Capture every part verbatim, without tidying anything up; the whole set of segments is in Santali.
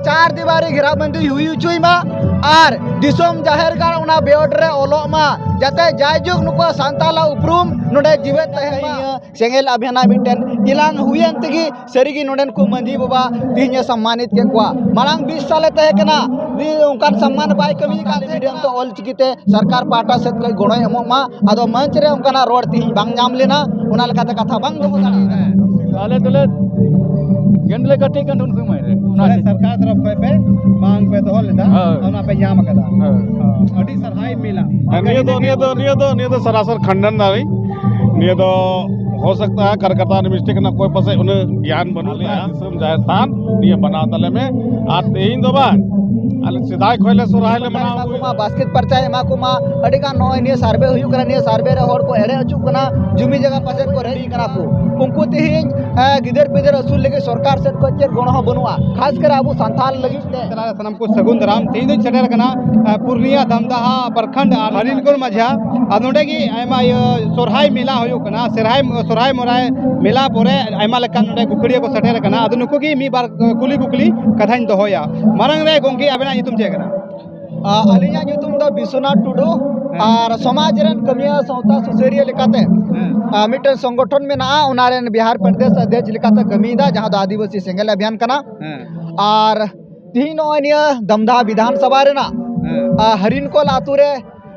ᱪᱟᱨ ᱫᱤᱣᱟᱨᱤ ᱜᱷᱮᱨᱟᱵᱚᱱᱫᱤ ᱦᱩᱭ ᱦᱚᱪᱚᱭ ᱢᱟ ᱟᱨ ᱫᱤᱥᱚᱢ ᱡᱟᱦᱮᱨ ᱜᱟᱲ ᱚᱱᱟ ᱵᱮᱣᱰ ᱨᱮ ᱚᱞᱚᱜ ᱢᱟ, ᱡᱟᱛᱮ ᱡᱟᱭᱡᱩᱜᱽ ᱱᱩᱠᱩᱣᱟᱜ ᱥᱟᱱᱛᱟᱞᱟᱜ ᱩᱯᱨᱩᱢ ᱱᱚᱰᱮ ᱡᱤᱣᱮᱫ ᱛᱟᱦᱮᱱ ᱢᱟ᱾ ᱥᱮᱸᱜᱮᱞ ᱟᱵᱷᱤᱭᱟᱱᱟ ᱢᱤᱫᱴᱮᱱ ᱮᱞᱟᱱ ᱦᱩᱭᱮᱱ ᱛᱮᱜᱮ ᱥᱟᱹᱨᱤᱜᱮ ᱱᱚᱰᱮᱱ ᱠᱚ ᱢᱟᱹᱡᱷᱤ ᱵᱟᱵᱟ ᱛᱮᱦᱮᱧ ᱮ ᱥᱚᱢᱢᱟᱱᱤᱛ ᱠᱮᱫ ᱠᱚᱣᱟ᱾ ᱢᱟᱲᱟᱝ ᱵᱤᱥ ᱥᱟᱞᱮ ᱛᱟᱦᱮᱸ ᱠᱟᱱᱟ, ᱩᱱᱤ ᱚᱱᱠᱟᱱ ᱥᱚᱢᱢᱟᱱ ᱵᱟᱭ ᱠᱟᱹᱢᱤ ᱟᱠᱟᱫ ᱛᱟᱦᱮᱸ ᱠᱟᱱᱟ᱾ ᱚᱞᱪᱤᱠᱤ ᱛᱮ ᱥᱚᱨᱠᱟᱨ ᱯᱟᱦᱴᱟ ᱥᱮᱫ ᱠᱷᱚᱱ ᱜᱚᱲᱚᱭ ᱮᱢᱚᱜ ᱢᱟ᱾ ᱟᱫᱚ ᱢᱚᱧᱪ ᱨᱮ ᱚᱱᱠᱟᱱᱟᱜ ᱨᱚᱲ ᱛᱮᱦᱮᱧ ᱵᱟᱝ ᱧᱟᱢ ᱞᱮᱱᱟ, ᱚᱱᱟ ᱞᱮᱠᱟᱛᱮ ᱠᱟᱛᱷᱟ ᱵᱟᱝ ᱫᱚᱦᱚ ᱫᱟᱲᱮᱭᱟᱜᱼᱟ᱾ ᱟᱞᱮ ᱫᱚᱞᱮ ᱜᱮᱸᱰᱞᱮ ᱠᱟᱹᱴᱤᱡ ᱠᱟᱱ ᱩᱱ ᱥᱚᱢᱚᱭ ᱨᱮ᱾ ᱚᱱᱟ ᱢᱟᱱᱮ ᱥᱚᱨᱠᱟᱨ ᱛᱚᱨᱚᱯ ᱠᱷᱚᱱ ᱯᱮ ᱵᱟᱝ ᱯᱮ ᱫᱚᱦᱚ ᱞᱮᱫᱟ, ᱦᱳᱭ᱾ ᱚᱱᱟ ᱯᱮ ᱧᱟᱢ ᱟᱠᱟᱫᱟ᱾ ᱦᱳᱭ᱾ ᱦᱚᱸ, ᱟᱹᱰᱤ ᱥᱟᱨᱦᱟᱣ ᱢᱮᱞᱟ᱾ ᱦᱮᱸ, ᱱᱤᱭᱟᱹ ᱫᱚ, ᱱᱤᱭᱟᱹ ᱫᱚ, ᱱᱤᱭᱟᱹ ᱫᱚ, ᱱᱤᱭᱟᱹ ᱫᱚ ᱥᱟᱨᱟᱥᱚᱨ ᱠᱷᱟᱱᱰᱟᱱ ᱫᱟᱹᱧ᱾ ᱱᱤᱭᱟᱹ ᱫᱚ ᱦᱳ ᱥᱟᱠᱛᱟ ᱦᱟᱭ ᱠᱟᱨᱠᱟᱨᱛᱟ ᱨᱮ ᱢᱤᱥᱴᱮᱠ ᱨᱮᱱᱟᱜ ᱠᱚᱭ ᱯᱟᱥᱮᱡ ᱩᱱᱟᱹᱜ ᱜᱮᱭᱟᱱ ᱵᱟᱹᱱᱩᱜ ᱛᱟᱭᱟ᱾ ᱫᱤᱥᱚᱢ ᱡᱟᱦᱮᱨ ᱛᱷᱟᱱ ᱱᱤᱭᱟᱹ ᱵᱮᱱᱟᱣ ᱛᱟᱞᱮ ᱢᱮ᱾ ᱟᱨ ᱛᱮᱦᱮᱧ ᱫᱚ ᱵᱟᱝ, ᱟᱞᱮ ᱥᱮᱫᱟᱭ ᱠᱷᱚᱱ ᱞᱮ ᱥᱚᱨᱦᱟᱭ ᱞᱮ ᱢᱟᱱᱟᱣ ᱮᱢᱟ ᱠᱚ ᱢᱟ, ᱟᱹᱜᱩᱭᱮᱫᱟ᱾ ᱵᱟᱥᱠᱮᱛ ᱯᱟᱨᱪᱟᱭ ᱮᱢᱟ ᱠᱚ ᱢᱟ᱾ ᱟᱹᱰᱤ ᱜᱟᱱ ᱱᱚᱜᱼᱚᱭ ᱱᱤᱭᱟᱹ ᱥᱟᱨᱵᱷᱮ ᱦᱩᱭᱩᱜ ᱠᱟᱱᱟ, ᱱᱤᱭᱟᱹ ᱥᱟᱨᱵᱷᱮ ᱨᱮ ᱦᱚᱲ ᱠᱚ ᱮᱲᱮ ᱦᱚᱪᱚᱜ ᱠᱟᱱᱟ, ᱡᱩᱢᱤ ᱡᱟᱭᱜᱟ ᱯᱟᱥᱮᱡ ᱠᱚ ᱨᱮᱡ ᱠᱟᱱᱟ ᱠᱚ᱾ ᱩᱱᱠᱩ ᱛᱮᱦᱮᱧ, ᱮ, ᱜᱤᱫᱟᱹᱨ ᱯᱤᱫᱟᱹᱨ ᱟᱹᱥᱩᱞ ᱞᱟᱹᱜᱤᱫ ᱥᱚᱨᱠᱟᱨ ᱥᱮᱫ ᱠᱷᱚᱱ ᱪᱮᱫ ᱜᱚᱲᱚ ᱦᱚᱸ ᱵᱟᱹᱱᱩᱜᱼᱟ, ᱠᱷᱟᱥ ᱠᱟᱨ ᱟᱵᱚ ᱥᱟᱱᱛᱟᱲ ᱞᱟᱹᱜᱤᱫ ᱛᱮ᱾ ᱥᱟᱱᱟᱢ ᱠᱚ ᱥᱟᱹᱜᱩᱱ ᱫᱟᱨᱟᱢ᱾ ᱛᱮᱦᱮᱧ ᱫᱚᱧ ᱥᱮᱴᱮᱨ ᱟᱠᱟᱱᱟ, ᱮ, ᱯᱩᱨᱱᱤᱭᱟ ᱫᱟᱢᱫᱟᱦᱟ ᱯᱨᱚᱠᱷᱚᱸᱰ ᱟᱨ ᱦᱚᱨᱤᱱᱠᱳᱞ ᱢᱟᱡᱷᱟ᱾ ᱟᱨ ᱱᱚᱰᱮ ᱜᱮ ᱟᱭᱢᱟ ᱤᱭᱟᱹ ᱥᱚᱨᱦᱟᱭ ᱢᱮᱞᱟ ᱦᱩᱭᱩᱜ ᱠᱟᱱᱟ, ᱥᱚᱨᱦᱟᱭ, ᱥᱚᱨᱦᱟᱭ ᱢᱚᱨᱟᱭ ᱢᱮᱞᱟ ᱯᱚᱨᱮ ᱟᱭᱢᱟ ᱞᱮᱠᱟᱱ ᱱᱚᱰᱮ ᱠᱩᱠᱷᱲᱤᱭᱟᱹ ᱠᱚ ᱥᱮᱴᱮᱨ ᱟᱠᱟᱱᱟ᱾ ᱟᱫᱚ ᱱᱩᱠᱩ ᱜᱮ ᱢᱤᱫ ᱵᱟᱨ ᱠᱩᱞᱤ ᱠᱩᱠᱞᱤ ᱠᱟᱛᱷᱟᱧ ᱫᱚᱦᱚᱭᱟ᱾ ᱢᱟᱲᱟᱝ ᱨᱮ ᱜᱚᱢᱠᱮ, ᱟᱵᱮᱱᱟᱜ ᱧᱩᱛᱩᱢ ᱪᱮᱫ ᱠᱟᱱᱟ? ᱟ, ᱟᱹᱞᱤᱧᱟᱜ ᱧᱩᱛᱩᱢ ᱫᱚ ᱵᱤᱥᱣᱚᱱᱟᱛᱷ ᱴᱩᱰᱩ᱾ ᱦᱮᱸ᱾ ᱟᱨ ᱥᱚᱢᱟᱡᱽ ᱨᱮᱱ ᱠᱟᱹᱢᱤᱭᱟᱹ, ᱥᱟᱶᱛᱟ ᱥᱩᱥᱟᱹᱨᱤᱭᱟᱹ ᱞᱮᱠᱟᱛᱮ, ᱦᱮᱸ᱾ ᱟ, ᱢᱤᱫᱴᱮᱱ ᱥᱚᱝᱜᱚᱴᱷᱚᱱ ᱢᱮᱱᱟᱜᱼᱟ, ᱚᱱᱟ ᱨᱮᱱ ᱵᱤᱦᱟᱨ ᱯᱨᱚᱫᱮᱥ ᱚᱫᱷᱭᱚᱠᱷ ᱞᱮᱠᱟᱛᱮ ᱠᱟᱹᱢᱤᱭᱮᱫᱟ, ᱡᱟᱦᱟᱸ ᱫᱚ ᱟᱹᱫᱤᱵᱟᱹᱥᱤ ᱥᱮᱸᱜᱮᱞ ᱚᱵᱷᱤᱭᱟᱱ ᱠᱟᱱᱟ᱾ ᱦᱮᱸ᱾ ᱟᱨ ᱛᱤᱦᱤᱧ ᱱᱚᱜᱼᱚᱭ ᱱᱤᱭᱟᱹ ᱫᱟᱢᱫᱟ ᱵᱤᱫᱷᱟᱱ ᱥᱚᱵᱷᱟ ᱨᱮᱱᱟᱜ, ᱦᱮᱸ᱾ ᱟ, ᱦᱟᱨᱤᱱᱠᱳᱞ ᱟᱛᱳ ᱨᱮ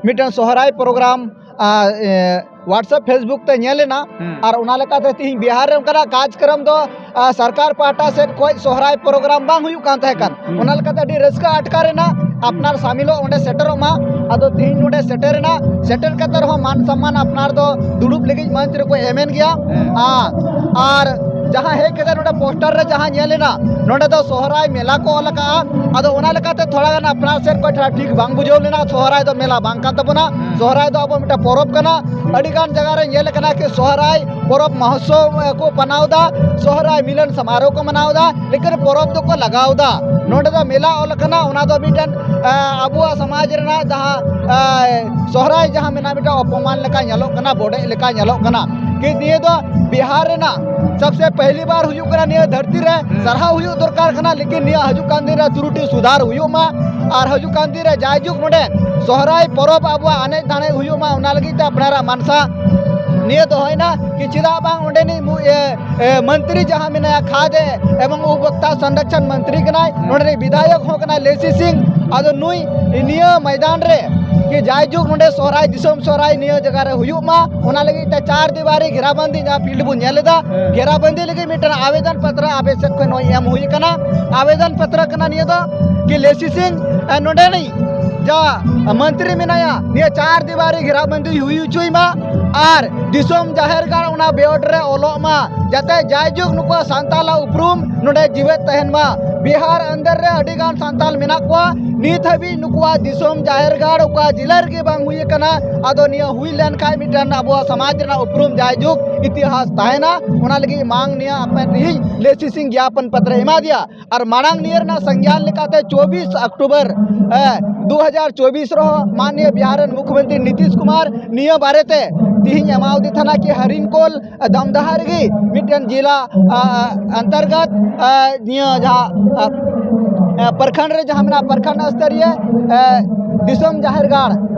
ᱢᱤᱫᱴᱮᱱ ᱥᱚᱦᱨᱟᱭ ᱯᱨᱳᱜᱨᱟᱢ, ᱟ, ᱮ, WhatsApp, Facebook ᱛᱮ ᱧᱮᱞ ᱮᱱᱟ᱾ ᱦᱮᱸ᱾ ᱟᱨ ᱚᱱᱟ ᱞᱮᱠᱟᱛᱮ ᱛᱤᱦᱤᱧ ᱵᱤᱦᱟᱨ ᱨᱮ ᱚᱱᱠᱟᱱᱟᱜ ᱠᱟᱨᱡᱚᱠᱨᱚᱢ ᱫᱚ, ᱟ, ᱥᱚᱨᱠᱟᱨ ᱯᱟᱦᱴᱟ ᱥᱮᱫ ᱠᱷᱚᱱ ᱥᱚᱦᱨᱟᱭ ᱯᱨᱳᱜᱨᱟᱢ ᱵᱟᱝ ᱦᱩᱭᱩᱜ ᱠᱟᱱ ᱛᱟᱦᱮᱸ ᱠᱟᱱ᱾ ᱦᱩᱸ᱾ ᱚᱱᱟ ᱞᱮᱠᱟᱛᱮ ᱟᱹᱰᱤ ᱨᱟᱹᱥᱠᱟᱹ ᱟᱴᱠᱟᱨ ᱮᱱᱟ, ᱟᱯᱱᱟᱨ ᱥᱟᱢᱤᱞᱚᱜ, ᱚᱸᱰᱮ ᱥᱮᱴᱮᱨᱚᱜ ᱢᱟ᱾ ᱟᱫᱚ ᱛᱤᱦᱤᱧ ᱱᱚᱸᱰᱮ ᱥᱮᱴᱮᱨ ᱮᱱᱟ, ᱥᱮᱴᱮᱨ ᱠᱟᱛᱮ ᱨᱮᱦᱚᱸ ᱢᱟᱱ ᱥᱚᱱᱢᱟᱱ ᱟᱯᱱᱟᱨ ᱫᱚ ᱫᱩᱲᱩᱵ ᱞᱟᱹᱜᱤᱫ ᱢᱚᱧᱪ ᱨᱮᱠᱚ ᱮᱢᱮᱱ ᱜᱮᱭᱟ᱾ ᱦᱮᱸ᱾ ᱟ-, ᱟᱨ ᱡᱟᱦᱟᱸ ᱦᱮᱡ ᱠᱟᱛᱮ ᱱᱚᱸᱰᱮ ᱯᱳᱥᱴᱟᱨ ᱨᱮ ᱡᱟᱦᱟᱸ ᱧᱮᱞ ᱮᱱᱟ, ᱱᱚᱸᱰᱮ ᱫᱚ ᱥᱚᱦᱨᱟᱭ ᱢᱮᱞᱟ ᱠᱚ ᱚᱞ ᱟᱠᱟᱫᱼᱟ᱾ ᱟᱫᱚ ᱚᱱᱟ ᱞᱮᱠᱟᱛᱮ ᱛᱷᱚᱲᱟ ᱜᱟᱱ ᱟᱯᱱᱟᱨ ᱥᱮᱫ ᱠᱷᱚᱱ ᱛᱷᱚᱲᱟ ᱴᱷᱤᱠ ᱵᱟᱝ ᱵᱩᱡᱷᱟᱹᱣ ᱞᱮᱱᱟ᱾ ᱥᱚᱦᱨᱟᱭ ᱫᱚ ᱢᱮᱞᱟ ᱵᱟᱝ ᱠᱟᱱ ᱛᱟᱵᱚᱱᱟ, ᱦᱮᱸ᱾ ᱥᱚᱦᱨᱟᱭ ᱫᱚ ᱟᱵᱚ ᱢᱤᱫᱴᱟᱝ ᱯᱚᱨᱚᱵᱽ ᱠᱟᱱᱟ᱾ ᱟᱹᱰᱤ ᱜᱟᱱ ᱡᱟᱭᱜᱟ ᱨᱮ ᱧᱮᱞ ᱟᱠᱟᱱᱟ ᱠᱤ ᱥᱚᱦᱨᱟᱭ ᱯᱚᱨᱚᱵᱽ ᱢᱚᱦᱳᱛᱥᱚᱵᱽ, ᱮ, ᱠᱚ ᱢᱟᱱᱟᱣ ᱮᱫᱟ, ᱥᱚᱦᱨᱟᱭ ᱢᱤᱞᱚᱱ ᱥᱚᱢᱟᱨᱳᱦ ᱠᱚ ᱢᱟᱱᱟᱣ ᱮᱫᱟ, ᱞᱮᱠᱤᱱ ᱯᱚᱨᱚᱵᱽ ᱫᱚᱠᱚ ᱞᱟᱜᱟᱣ ᱮᱫᱟ᱾ ᱱᱚᱰᱮ ᱫᱚ ᱢᱮᱞᱟ ᱚᱞ ᱠᱟᱱᱟ, ᱚᱱᱟ ᱫᱚ ᱢᱤᱫᱴᱮᱱ, ᱮ, ᱟᱵᱚᱣᱟᱜ ᱥᱚᱢᱟᱡᱽ ᱨᱮᱱᱟᱜ ᱡᱟᱦᱟᱸ, ᱮ, ᱥᱚᱦᱨᱟᱭ ᱡᱟᱦᱟᱸ ᱢᱮᱱᱟᱜᱼᱟ, ᱢᱤᱫᱴᱮᱱ ᱚᱯᱚᱢᱟᱱ ᱞᱮᱠᱟ ᱧᱮᱞᱚᱜ ᱠᱟᱱᱟ, ᱵᱚᱰᱮᱡ ᱞᱮᱠᱟ ᱧᱮᱞᱚᱜ ᱠᱟᱱᱟ᱾ ᱠᱤ ᱱᱤᱭᱟᱹ ᱫᱚ ᱵᱤᱦᱟᱨ ᱨᱮᱱᱟᱜ ᱥᱚᱵᱥᱮ ᱯᱟᱦᱞᱤ ᱵᱟᱨ ᱦᱩᱭᱩᱜ ᱠᱟᱱᱟ ᱱᱤᱭᱟᱹ ᱫᱷᱟᱹᱨᱛᱤ ᱨᱮ, ᱥᱟᱨᱦᱟᱣ ᱦᱩᱭᱩᱜ ᱫᱚᱨᱠᱟᱨ ᱠᱟᱱᱟ, ᱞᱮᱠᱤᱱ ᱱᱤᱭᱟᱹ ᱦᱤᱡᱩᱜ ᱠᱟᱱ ᱫᱤᱱ ᱨᱮ ᱛᱨᱩᱴᱤ ᱥᱩᱫᱷᱟᱨ ᱦᱩᱭᱩᱜ ᱢᱟ᱾ ᱟᱨ ᱦᱤᱡᱩᱜ ᱠᱟᱱ ᱫᱤᱱ ᱨᱮ ᱡᱟᱭᱡᱩᱜᱽ ᱱᱚᱰᱮ ᱥᱚᱦᱨᱟᱭ ᱯᱚᱨᱚᱵᱽ ᱟᱵᱚᱣᱟᱜ ᱮᱱᱮᱡ ᱫᱷᱟᱱᱮᱡ ᱦᱩᱭᱩᱜ ᱢᱟ, ᱚᱱᱟ ᱞᱟᱹᱜᱤᱫ ᱛᱮ ᱟᱯᱱᱟᱨᱟᱜ ᱢᱟᱱᱥᱟ ᱱᱤᱭᱟᱹ ᱫᱚᱦᱚᱭᱮᱱᱟ ᱠᱤ ᱪᱮᱫᱟᱜ ᱵᱟᱝ ᱚᱸᱰᱮᱱᱤᱡ ᱢᱩ-, ᱮ, ᱮ, ᱢᱚᱱᱛᱨᱤ ᱡᱟᱦᱟᱸ ᱢᱮᱱᱟᱭᱟ, ᱠᱷᱟᱫᱽ ᱮᱵᱚᱝ ᱩᱯᱵᱷᱳᱠᱛᱟ ᱥᱚᱝᱨᱚᱠᱷᱚᱱ ᱢᱚᱱᱛᱨᱤ ᱠᱟᱱᱟᱭ, ᱱᱚᱰᱮᱱᱤᱡ ᱵᱤᱫᱷᱟᱭᱚᱠ ᱦᱚᱸ ᱠᱟᱱᱟᱭ ᱞᱮᱥᱤ ᱥᱤᱝ᱾ ᱟᱫᱚ ᱱᱩᱭ ᱱᱤᱭᱟᱹ ᱢᱚᱭᱫᱟᱱ ᱨᱮ ᱠᱤ ᱡᱟᱭᱡᱩᱜᱽ ᱱᱚᱰᱮ ᱥᱚᱦᱨᱟᱭ, ᱫᱤᱥᱚᱢ ᱥᱚᱦᱨᱟᱭ ᱱᱤᱭᱟᱹ ᱡᱟᱭᱜᱟ ᱨᱮ ᱦᱩᱭᱩᱜ ᱢᱟ, ᱚᱱᱟ ᱞᱟᱹᱜᱤᱫ ᱛᱮ ᱪᱟᱨ ᱫᱤᱣᱟᱨᱤ ᱜᱷᱮᱨᱟᱵᱟᱱᱫᱤ ᱡᱟᱦᱟᱸ ᱯᱷᱤᱞᱰ ᱵᱚᱱ ᱧᱮᱞ ᱮᱫᱟ, ᱜᱷᱮᱨᱟᱵᱟᱱᱫᱤ ᱞᱟᱹᱜᱤᱫ ᱢᱤᱫᱴᱟᱝ ᱟᱵᱮᱫᱚᱱ ᱯᱚᱛᱨᱚ ᱟᱯᱮ ᱥᱮᱫ ᱠᱷᱚᱱ ᱱᱚᱜᱼᱚᱭ ᱮᱢ ᱦᱩᱭ ᱟᱠᱟᱱᱟ᱾ ᱟᱵᱮᱫᱚᱱ ᱯᱚᱛᱨᱚ ᱠᱟᱱᱟ ᱱᱤᱭᱟᱹ ᱫᱚ ᱠᱤ ᱞᱮᱥᱤ ᱥᱤᱝ, ᱮ, ᱱᱚᱰᱮᱱᱤᱡ ᱡᱟ ᱢᱚᱱᱛᱨᱤ ᱢᱮᱱᱟᱭᱟ, ᱱᱤᱭᱟᱹ ᱪᱟᱨ ᱫᱤᱣᱟᱨᱤ ᱜᱷᱮᱨᱟᱵᱟᱱᱫᱤ ᱦᱩᱭ ᱦᱚᱪᱚᱭ ᱢᱟ ᱟᱨ ᱫᱤᱥᱚᱢ ᱡᱟᱦᱮᱨ ᱜᱟᱲ ᱚᱱᱟ ᱵᱮᱣᱰ ᱨᱮ ᱚᱞᱚᱜ ᱢᱟ, ᱡᱟᱛᱮ ᱡᱟᱭᱡᱩᱜᱽ ᱱᱩᱠᱩᱣᱟᱜ ᱥᱟᱱᱛᱟᱞᱟᱜ ᱩᱯᱨᱩᱢ ᱱᱚᱰᱮ ᱡᱤᱣᱮᱫ ᱛᱟᱦᱮᱱ ᱢᱟ᱾ ᱵᱤᱦᱟᱨ ᱟᱱᱫᱟᱨ ᱨᱮ ᱟᱹᱰᱤ ᱜᱟᱱ ᱥᱟᱱᱛᱟᱞ ᱢᱮᱱᱟᱜ ᱠᱚᱣᱟ, ᱱᱤᱛ ᱦᱟᱹᱵᱤᱡ ᱱᱩᱠᱩᱣᱟᱜ ᱫᱤᱥᱚᱢ ᱡᱟᱦᱮᱨ ᱜᱟᱲ ᱚᱠᱟ ᱡᱮᱞᱟ ᱨᱮᱜᱮ ᱵᱟᱝ ᱦᱩᱭ ᱟᱠᱟᱱᱟ᱾ ᱟᱫᱚ ᱱᱤᱭᱟᱹ ᱦᱩᱭ ᱞᱮᱱᱠᱷᱟᱱ ᱢᱤᱫᱴᱟᱝ ᱟᱵᱚᱣᱟᱜ ᱥᱚᱢᱟᱡᱽ ᱨᱮᱱᱟᱜ ᱩᱯᱨᱩᱢ ᱡᱟᱭᱡᱩᱜᱽ ᱤᱛᱤᱦᱟᱥ ᱛᱟᱦᱮᱱᱟ᱾ ᱚᱱᱟ ᱞᱟᱹᱜᱤᱫ ᱢᱟᱝ ᱱᱤᱭᱟᱹ ᱟᱯᱮ ᱛᱮᱦᱤᱧ ᱞᱮᱥᱤ ᱥᱤᱝ ᱜᱮᱭᱟᱯᱚᱱ ᱯᱚᱛᱨᱚ ᱮᱢᱟ ᱫᱮᱭᱟ᱾ ᱟᱨ ᱢᱟᱲᱟᱝ ᱱᱤᱭᱟᱹ ᱨᱮᱱᱟᱜ ᱥᱚᱝᱜᱮᱭᱟᱱ ᱞᱮᱠᱟᱛᱮ ᱪᱚᱵᱵᱤᱥ ᱚᱠᱴᱳᱵᱚᱨ, ᱮ, ᱫᱩ ᱦᱟᱡᱟᱨ ᱪᱚᱵᱵᱤᱥ ᱨᱮᱦᱚᱸ ᱢᱟᱱᱱᱤᱭᱚ ᱵᱤᱦᱟᱨ ᱨᱮᱱ ᱢᱩᱠᱷᱭᱚᱢᱚᱱᱛᱨᱤ ᱱᱤᱛᱤᱥ ᱠᱩᱢᱟᱨ ᱱᱤᱭᱟᱹ ᱵᱟᱨᱮᱛᱮ ᱛᱤᱦᱤᱧ ᱮᱢᱟᱣᱫᱤ ᱛᱟᱦᱮᱱᱟ ᱠᱤ ᱦᱟᱨᱤᱱᱠᱳᱞ ᱫᱟᱢᱫᱟᱦᱟ ᱨᱮᱜᱮ ᱢᱤᱫᱴᱮᱱ ᱡᱮᱞᱟ, ᱟ, ᱚᱱᱛᱚᱨᱜᱚᱛ, ᱟ, ᱱᱤᱭᱟᱹ ᱡᱟᱦᱟᱸ, ᱟ, ᱟ, ᱯᱨᱚᱠᱷᱚᱸᱰ ᱨᱮ ᱡᱟᱦᱟᱸ ᱢᱮᱱᱟᱜᱼᱟ, ᱯᱨᱚᱠᱷᱚᱸᱰ ᱥᱛᱚᱨᱤᱭᱚ, ᱟ, ᱫᱤᱥᱚᱢ ᱡᱟᱦᱮᱨ ᱜᱟᱲ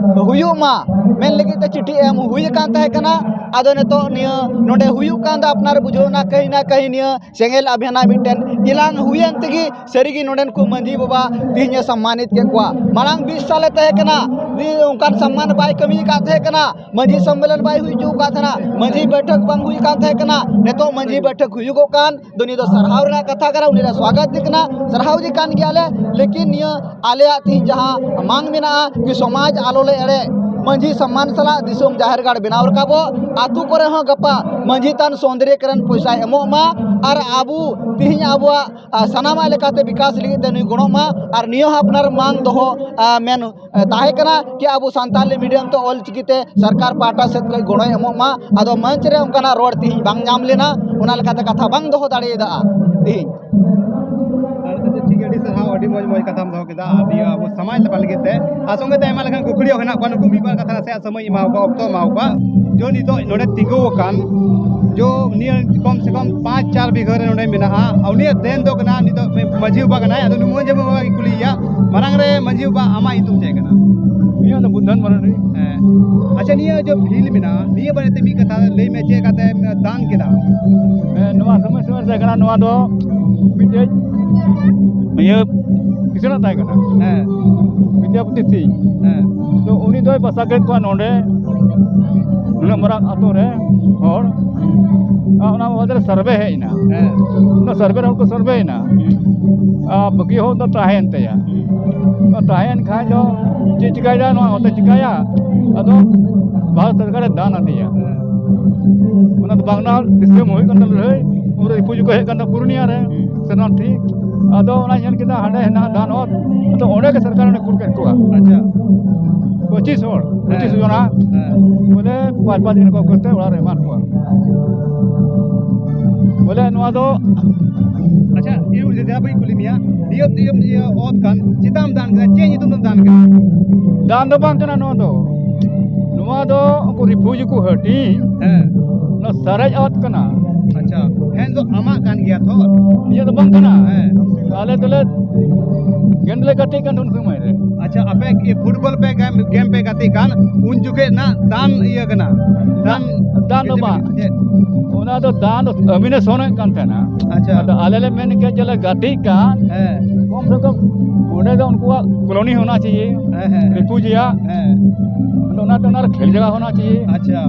ᱦᱩᱭᱩᱜ ᱢᱟ ᱢᱮᱱ ᱞᱟᱹᱜᱤᱫ ᱛᱮ ᱪᱤᱴᱷᱤ ᱮᱢ ᱦᱩᱭ ᱟᱠᱟᱱ ᱛᱟᱦᱮᱸ ᱠᱟᱱᱟ᱾ ᱟᱫᱚ ᱱᱤᱛᱚᱜ ᱱᱤᱭᱟᱹ ᱱᱚᱰᱮ ᱦᱩᱭᱩᱜ ᱠᱟᱱ ᱫᱚ ᱟᱯᱱᱟᱨ ᱵᱩᱡᱷᱟᱹᱣ ᱱᱟ ᱠᱟᱹᱦᱤ ᱱᱟ ᱠᱟᱹᱦᱤ ᱱᱤᱭᱟᱹ ᱥᱮᱸᱜᱮᱞ ᱟᱵᱷᱮᱱᱟ ᱢᱤᱫᱴᱮᱱ ᱮᱞᱟᱝ ᱦᱩᱭᱮᱱ ᱛᱮᱜᱮ ᱥᱟᱹᱨᱤᱜᱮ ᱱᱚᱰᱮᱱ ᱠᱚ ᱢᱟᱹᱡᱷᱤ ᱵᱟᱵᱟ ᱛᱮᱦᱮᱧ ᱮ ᱥᱚᱢᱢᱟᱱᱤᱛ ᱠᱮᱫ ᱠᱚᱣᱟ᱾ ᱢᱟᱲᱟᱝ ᱵᱤᱥ ᱥᱟᱞᱮ ᱛᱟᱦᱮᱸ ᱠᱟᱱᱟ, ᱩᱱᱤ ᱚᱱᱠᱟᱱ ᱥᱚᱢᱢᱟᱱ ᱵᱟᱭ ᱠᱟᱹᱢᱤ ᱟᱠᱟᱫ ᱛᱟᱦᱮᱸ ᱠᱟᱱᱟ, ᱢᱟᱹᱡᱷᱤ ᱥᱚᱢᱢᱮᱞᱚᱱ ᱵᱟᱭ ᱦᱩᱭ ᱦᱚᱪᱚ ᱟᱠᱟᱫ ᱛᱟᱦᱮᱱᱟ, ᱢᱟᱹᱡᱷᱤ ᱵᱮᱴᱷᱚᱠ ᱵᱟᱝ ᱦᱩᱭ ᱟᱠᱟᱱ ᱛᱟᱦᱮᱸ ᱠᱟᱱᱟ᱾ ᱱᱤᱛᱚᱜ ᱢᱟᱹᱡᱷᱤ ᱵᱮᱴᱷᱚᱠ ᱦᱩᱭᱩᱜᱚᱜ ᱠᱟᱱ ᱫᱚ ᱱᱤᱭᱟᱹ ᱫᱚ ᱥᱟᱨᱦᱟᱣ ᱨᱮᱱᱟᱜ ᱠᱟᱛᱷᱟ ᱠᱟᱱᱟ, ᱩᱱᱤ ᱞᱮ ᱥᱣᱟᱜᱚᱛ ᱮ ᱠᱟᱱᱟ, ᱥᱟᱨᱦᱟᱣ ᱮ ᱠᱟᱱ ᱜᱮᱭᱟᱞᱮ᱾ ᱞᱮᱠᱤᱱ ᱱᱤᱭᱟᱹ ᱟᱞᱮᱭᱟᱜ ᱛᱮᱦᱮᱧ ᱡᱟᱦᱟᱸ ᱢᱟᱝ ᱢᱮᱱᱟᱜᱼᱟ ᱠᱤ ᱥᱚᱢᱟᱡᱽ ᱟᱞᱚ ᱞᱮ ᱮᱲᱮ, ᱢᱟᱹᱡᱷᱤ ᱥᱚᱢᱢᱟᱱ ᱥᱟᱞᱟᱜ ᱫᱤᱥᱚᱢ ᱡᱟᱦᱮᱨ ᱜᱟᱲ ᱵᱮᱱᱟᱣ ᱨᱟᱠᱟᱵᱚᱜ, ᱟᱛᱳ ᱠᱚᱨᱮ ᱦᱚᱸ ᱜᱟᱯᱟ ᱢᱟᱹᱡᱷᱤ ᱛᱟᱱ ᱥᱚᱱᱫᱨᱤᱭᱚᱠᱚᱨᱚᱱ ᱯᱚᱭᱥᱟᱭ ᱮᱢᱚᱜ ᱢᱟ ᱟᱨ ᱟᱵᱚ ᱛᱮᱦᱮᱧ ᱟᱵᱚᱣᱟᱜ, ᱟ, ᱥᱟᱱᱟᱢᱟᱜ ᱞᱮᱠᱟᱛᱮ ᱵᱤᱠᱟᱥ ᱞᱟᱹᱜᱤᱫ ᱛᱮ ᱱᱩᱭ ᱜᱚᱲᱚᱜ ᱢᱟ᱾ ᱟᱨ ᱱᱤᱭᱟᱹ ᱦᱚᱸ ᱟᱯᱱᱟᱨ ᱢᱟᱝ ᱫᱚᱦᱚ, ᱟ, ᱢᱮᱱ, ᱟ, ᱛᱟᱦᱮᱸ ᱠᱟᱱᱟ ᱠᱤ ᱟᱵᱚ ᱥᱟᱱᱛᱟᱞᱤ ᱢᱤᱰᱤᱭᱟᱢ ᱛᱮ ᱚᱞ ᱪᱤᱠᱤ ᱛᱮ ᱥᱚᱨᱠᱟᱨ ᱯᱟᱦᱴᱟ ᱥᱮᱫ ᱠᱷᱚᱱ ᱜᱚᱲᱚᱭ ᱮᱢᱚᱜ ᱢᱟ᱾ ᱟᱫᱚ ᱢᱚᱧᱪ ᱨᱮ ᱚᱱᱠᱟᱱᱟᱜ ᱨᱚᱲ ᱛᱮᱦᱮᱧ ᱵᱟᱝ ᱧᱟᱢ ᱞᱮᱱᱟ, ᱚᱱᱟ ᱞᱮᱠᱟᱛᱮ ᱠᱟᱛᱷᱟ ᱵᱟᱝ ᱫᱚᱦᱚ ᱫᱟᱲᱮᱭᱟᱫᱟ ᱛᱮᱦᱮᱧ᱾ ᱟᱨ ᱟᱪᱪᱷᱟ, ᱴᱷᱤᱠ ᱜᱮᱭᱟ, ᱟᱹᱰᱤ ᱥᱟᱨᱦᱟᱣ, ᱟᱹᱰᱤ ᱢᱚᱡᱽ ᱢᱚᱡᱽ ᱠᱟᱛᱷᱟᱢ ᱫᱚᱦᱚ ᱠᱮᱫᱟ, ᱟᱨ ᱱᱤᱭᱟᱹ ᱟᱵᱚ ᱥᱚᱢᱟᱡᱽ ᱞᱟᱹᱜᱤᱫ ᱛᱮ, ᱟᱨ ᱥᱚᱸᱜᱮ ᱛᱮ ᱟᱭᱢᱟ ᱞᱮᱠᱟᱱ ᱠᱩᱠᱞᱤ ᱦᱚᱸ ᱦᱮᱱᱟᱜ ᱠᱚᱣᱟ᱾ ᱱᱩᱠᱩ ᱢᱤᱫ ᱵᱟᱨ ᱠᱟᱛᱷᱟ ᱱᱟᱥᱮᱭᱟᱜ ᱥᱚᱢᱚᱭ ᱮᱢᱟᱣ ᱠᱚᱣᱟ, ᱚᱠᱛᱚ ᱮᱢᱟᱣ ᱠᱚᱣᱟ᱾ ᱡᱚ ᱱᱤᱛᱚᱜ ᱱᱚᱰᱮ ᱛᱤᱸᱜᱩ ᱟᱠᱟᱱ, ᱡᱚ ᱱᱤᱭᱟᱹ ᱠᱚᱢ ᱥᱮ ᱠᱚᱢ ᱯᱟᱸᱪ ᱪᱟᱨ ᱵᱤᱜᱷᱟᱹ ᱨᱮ ᱱᱚᱰᱮ ᱢᱮᱱᱟᱜᱼᱟ, ᱟᱨ ᱩᱱᱤᱭᱟᱜ ᱫᱮᱱ ᱫᱚ ᱠᱟᱱᱟ ᱱᱤᱛᱚᱜ ᱢᱟᱹᱡᱷᱤ ᱵᱟᱵᱟ ᱠᱟᱱᱟᱭ᱾ ᱟᱫᱚ ᱱᱩᱭ ᱢᱟᱹᱡᱷᱤ ᱵᱟᱵᱟ ᱜᱮ ᱠᱩᱞᱤᱭᱮᱭᱟ, ᱢᱟᱨᱟᱝ ᱨᱮ ᱢᱟᱹᱡᱷᱤ ᱵᱟᱵᱟ, ᱟᱢᱟᱜ ᱧᱩᱛᱩᱢ ᱪᱮᱫ ᱠᱟᱱᱟ? ᱤᱧᱟᱹᱜ ᱫᱚ ᱵᱩᱫᱷᱟᱱ ᱢᱟᱨᱟᱱᱰᱤ᱾ ᱦᱮᱸ᱾ ᱟᱪᱪᱷᱟ, ᱱᱤᱭᱟᱹ ᱡᱮ ᱯᱷᱤᱞᱰ ᱢᱮᱱᱟᱜᱼᱟ, ᱱᱤᱭᱟᱹ ᱵᱟᱨᱮᱛᱮ ᱢᱤᱫ ᱠᱟᱛᱷᱟ ᱞᱟᱹᱭ ᱢᱮ, ᱪᱮᱫ ᱞᱮᱠᱟᱛᱮᱢ ᱫᱟᱱ ᱠᱮᱫᱟ? ᱦᱮᱸ, ᱱᱚᱣᱟ ᱥᱚᱢᱚᱭ ᱥᱚᱢᱚᱭ ᱛᱟᱦᱮᱸ ᱠᱟᱱᱟ, ᱱᱚᱣᱟ ᱫᱚ ᱢᱤᱫᱴᱮᱡ ᱤᱭᱟᱹ ᱠᱤᱥᱟᱹᱬᱟᱜ ᱛᱟᱦᱮᱸ ᱠᱟᱱᱟ᱾ ᱦᱮᱸ᱾ ᱵᱤᱫᱽᱭᱟᱯᱚᱛᱤ ᱥᱤᱝ᱾ ᱦᱮᱸ᱾ ᱛᱚ ᱩᱱᱤ ᱫᱚᱭ ᱵᱟᱥᱟ ᱠᱮᱫ ᱠᱚᱣᱟ ᱱᱚᱰᱮ, ᱱᱩᱱᱟᱹᱜ ᱢᱟᱨᱟᱝ ᱟᱛᱳ ᱨᱮ ᱦᱚᱲ᱾ ᱟᱨ ᱚᱱᱟ ᱵᱟᱵᱚᱫ ᱨᱮ ᱥᱟᱨᱵᱷᱮ ᱦᱮᱡ ᱮᱱᱟ᱾ ᱦᱮᱸ᱾ ᱚᱱᱟ ᱥᱟᱨᱵᱷᱮ ᱨᱮ ᱦᱚᱲ ᱠᱚ ᱥᱟᱨᱵᱷᱮ ᱮᱱᱟ᱾ ᱟᱨ ᱵᱟᱹᱠᱤ ᱦᱚᱲ ᱫᱚ ᱛᱟᱦᱮᱸᱭᱮᱱ ᱛᱟᱭᱟ᱾ ᱛᱟᱦᱮᱸᱭᱮᱱ ᱠᱷᱟᱱ ᱫᱚ ᱪᱮᱫ ᱪᱤᱠᱟᱹᱭᱮᱫᱟ, ᱱᱚᱣᱟ ᱦᱚᱸᱛᱚ ᱪᱤᱠᱟᱹᱭᱟ? ᱟᱫᱚ ᱵᱷᱟᱨᱚᱛ ᱥᱚᱨᱠᱟᱨᱮ ᱫᱟᱱ ᱟᱫᱮᱭᱟ᱾ ᱚᱱᱟ ᱫᱚ ᱵᱟᱝᱞᱟ ᱫᱤᱥᱚᱢ ᱦᱩᱭᱩᱜ ᱠᱟᱱ ᱛᱟᱞᱮ ᱞᱟᱹᱲᱦᱟᱹᱭ, ᱩᱱᱨᱮ ᱨᱤᱯᱷᱩᱡᱤ ᱠᱚ ᱦᱮᱡ ᱠᱟᱱ ᱛᱟᱦᱮᱸ ᱯᱩᱨᱩᱞᱤᱭᱟ ᱨᱮ, ᱥᱮᱱᱟᱨᱛᱷᱤ᱾ ᱟᱫᱚ ᱚᱱᱟ ᱧᱮᱞ ᱠᱮᱫᱟ, ᱦᱟᱸᱰᱮ ᱦᱮᱱᱟᱜᱼᱟ ᱫᱟᱱ ᱚᱛ, ᱟᱫᱚ ᱚᱸᱰᱮ ᱜᱮ ᱥᱚᱨᱠᱟᱨ ᱚᱸᱰᱮ ᱠᱩᱞ ᱠᱮᱫ ᱠᱚᱣᱟ᱾ ᱟᱪᱪᱷᱟ᱾ ᱯᱚᱸᱪᱤᱥ ᱦᱚᱲ, ᱯᱚᱸᱪᱤᱥ ᱦᱮᱸ᱾ ᱡᱚᱱᱟ᱾ ᱦᱮᱸ᱾ ᱵᱚᱞᱮ ᱯᱟᱸᱪ ᱯᱟᱸᱪ ᱫᱤᱱ ᱠᱚ ᱠᱚᱛᱮ ᱚᱲᱟᱜ ᱨᱮ ᱮᱢᱟᱱ ᱠᱚᱣᱟ᱾ ᱵᱚᱞᱮ ᱱᱚᱣᱟ ᱫᱚ ᱟᱪᱪᱷᱟ, ᱤᱧ ᱡᱟᱦᱟᱸ ᱵᱟᱹᱧ ᱠᱩᱞᱤ ᱢᱮᱭᱟ, ᱱᱤᱭᱟᱹ, ᱱᱤᱭᱟᱹ, ᱱᱤᱭᱟᱹ ᱚᱛ ᱠᱟᱱ, ᱪᱮᱫᱟᱜ ᱮᱢ ᱫᱟᱱ ᱠᱮᱫᱟ? ᱪᱮᱫ ᱧᱩᱛᱩᱢ ᱛᱮᱢ ᱫᱟᱱ ᱠᱮᱫᱟ? ᱫᱟᱱ ᱫᱚ ᱵᱟᱝ ᱠᱟᱱᱟ ᱱᱚᱣᱟ ᱫᱚ᱾ ᱱᱚᱣᱟ ᱫᱚ ᱩᱱᱠᱩ ᱨᱤᱯᱷᱩᱡᱤ ᱠᱚ ᱦᱟᱹᱴᱤᱧ᱾ ᱦᱮᱸ᱾ ᱱᱚᱣᱟ ᱥᱟᱨᱮᱡ ᱚᱛ ᱠᱟᱱᱟ᱾ ᱟᱪᱪᱷᱟ, ᱦᱮᱸ, ᱫᱚ ᱟᱢᱟᱜ ᱠᱟᱱ ᱜᱮᱭᱟ ᱛᱚ? ᱤᱧᱟᱹᱜ ᱫᱚ ᱵᱟᱝ ᱠᱟᱱᱟ᱾ ᱦᱮᱸ᱾ ᱟᱞᱮ ᱫᱚᱞᱮ ᱜᱮᱢ ᱞᱮ ᱜᱟᱛᱮᱜ ᱠᱟᱱ ᱩᱱ ᱥᱚᱢᱚᱭ ᱨᱮ᱾ ᱟᱪᱪᱷᱟ, ᱟᱯᱮ ᱠᱤ ᱯᱷᱩᱴᱵᱚᱞ ᱯᱮ ᱜᱮᱢ, ᱜᱮᱢ ᱯᱮ ᱜᱟᱛᱮᱜ ᱠᱟᱱ, ᱩᱱ ᱡᱚᱠᱷᱮᱡ ᱨᱮᱱᱟᱜ ᱫᱟᱱ ᱤᱭᱟᱹ ᱠᱟᱱᱟ? ᱫᱟᱱ ᱫᱟᱱ ᱫᱚ ᱵᱟᱝ᱾ ᱪᱮᱫ? ᱚᱱᱟ ᱫᱚ ᱫᱟᱱ ᱫᱚ ᱟᱹᱢᱤᱱᱮ ᱥᱚᱱᱮᱫ ᱠᱟᱱ ᱛᱟᱦᱮᱱᱟ᱾ ᱟᱪᱪᱷᱟ᱾ ᱟᱫᱚ ᱟᱞᱮ ᱞᱮ ᱢᱮᱱ ᱠᱮᱫ ᱡᱮ ᱞᱮ ᱜᱟᱛᱮᱜ ᱠᱟᱱ, ᱦᱮᱸ᱾ ᱠᱚᱢ ᱥᱮ ᱠᱚᱢ ᱚᱸᱰᱮ ᱫᱚ ᱩᱱᱠᱩᱣᱟᱜ ᱠᱚᱞᱳᱱᱤ ᱦᱳᱱᱟ ᱪᱟᱦᱤᱭᱮ, ᱦᱮᱸ, ᱦᱮᱸ, ᱦᱮᱸ᱾ ᱨᱤᱯᱷᱩᱡᱤᱭᱟᱜ᱾ ᱦᱮᱸ᱾ ᱟᱫᱚ ᱚᱱᱟᱛᱮ ᱚᱱᱟ ᱨᱮ ᱠᱷᱮᱞ ᱡᱟᱭᱜᱟ ᱦᱳᱱᱟ ᱪᱟᱦᱤᱭᱮ᱾ ᱟᱪᱪᱷᱟ᱾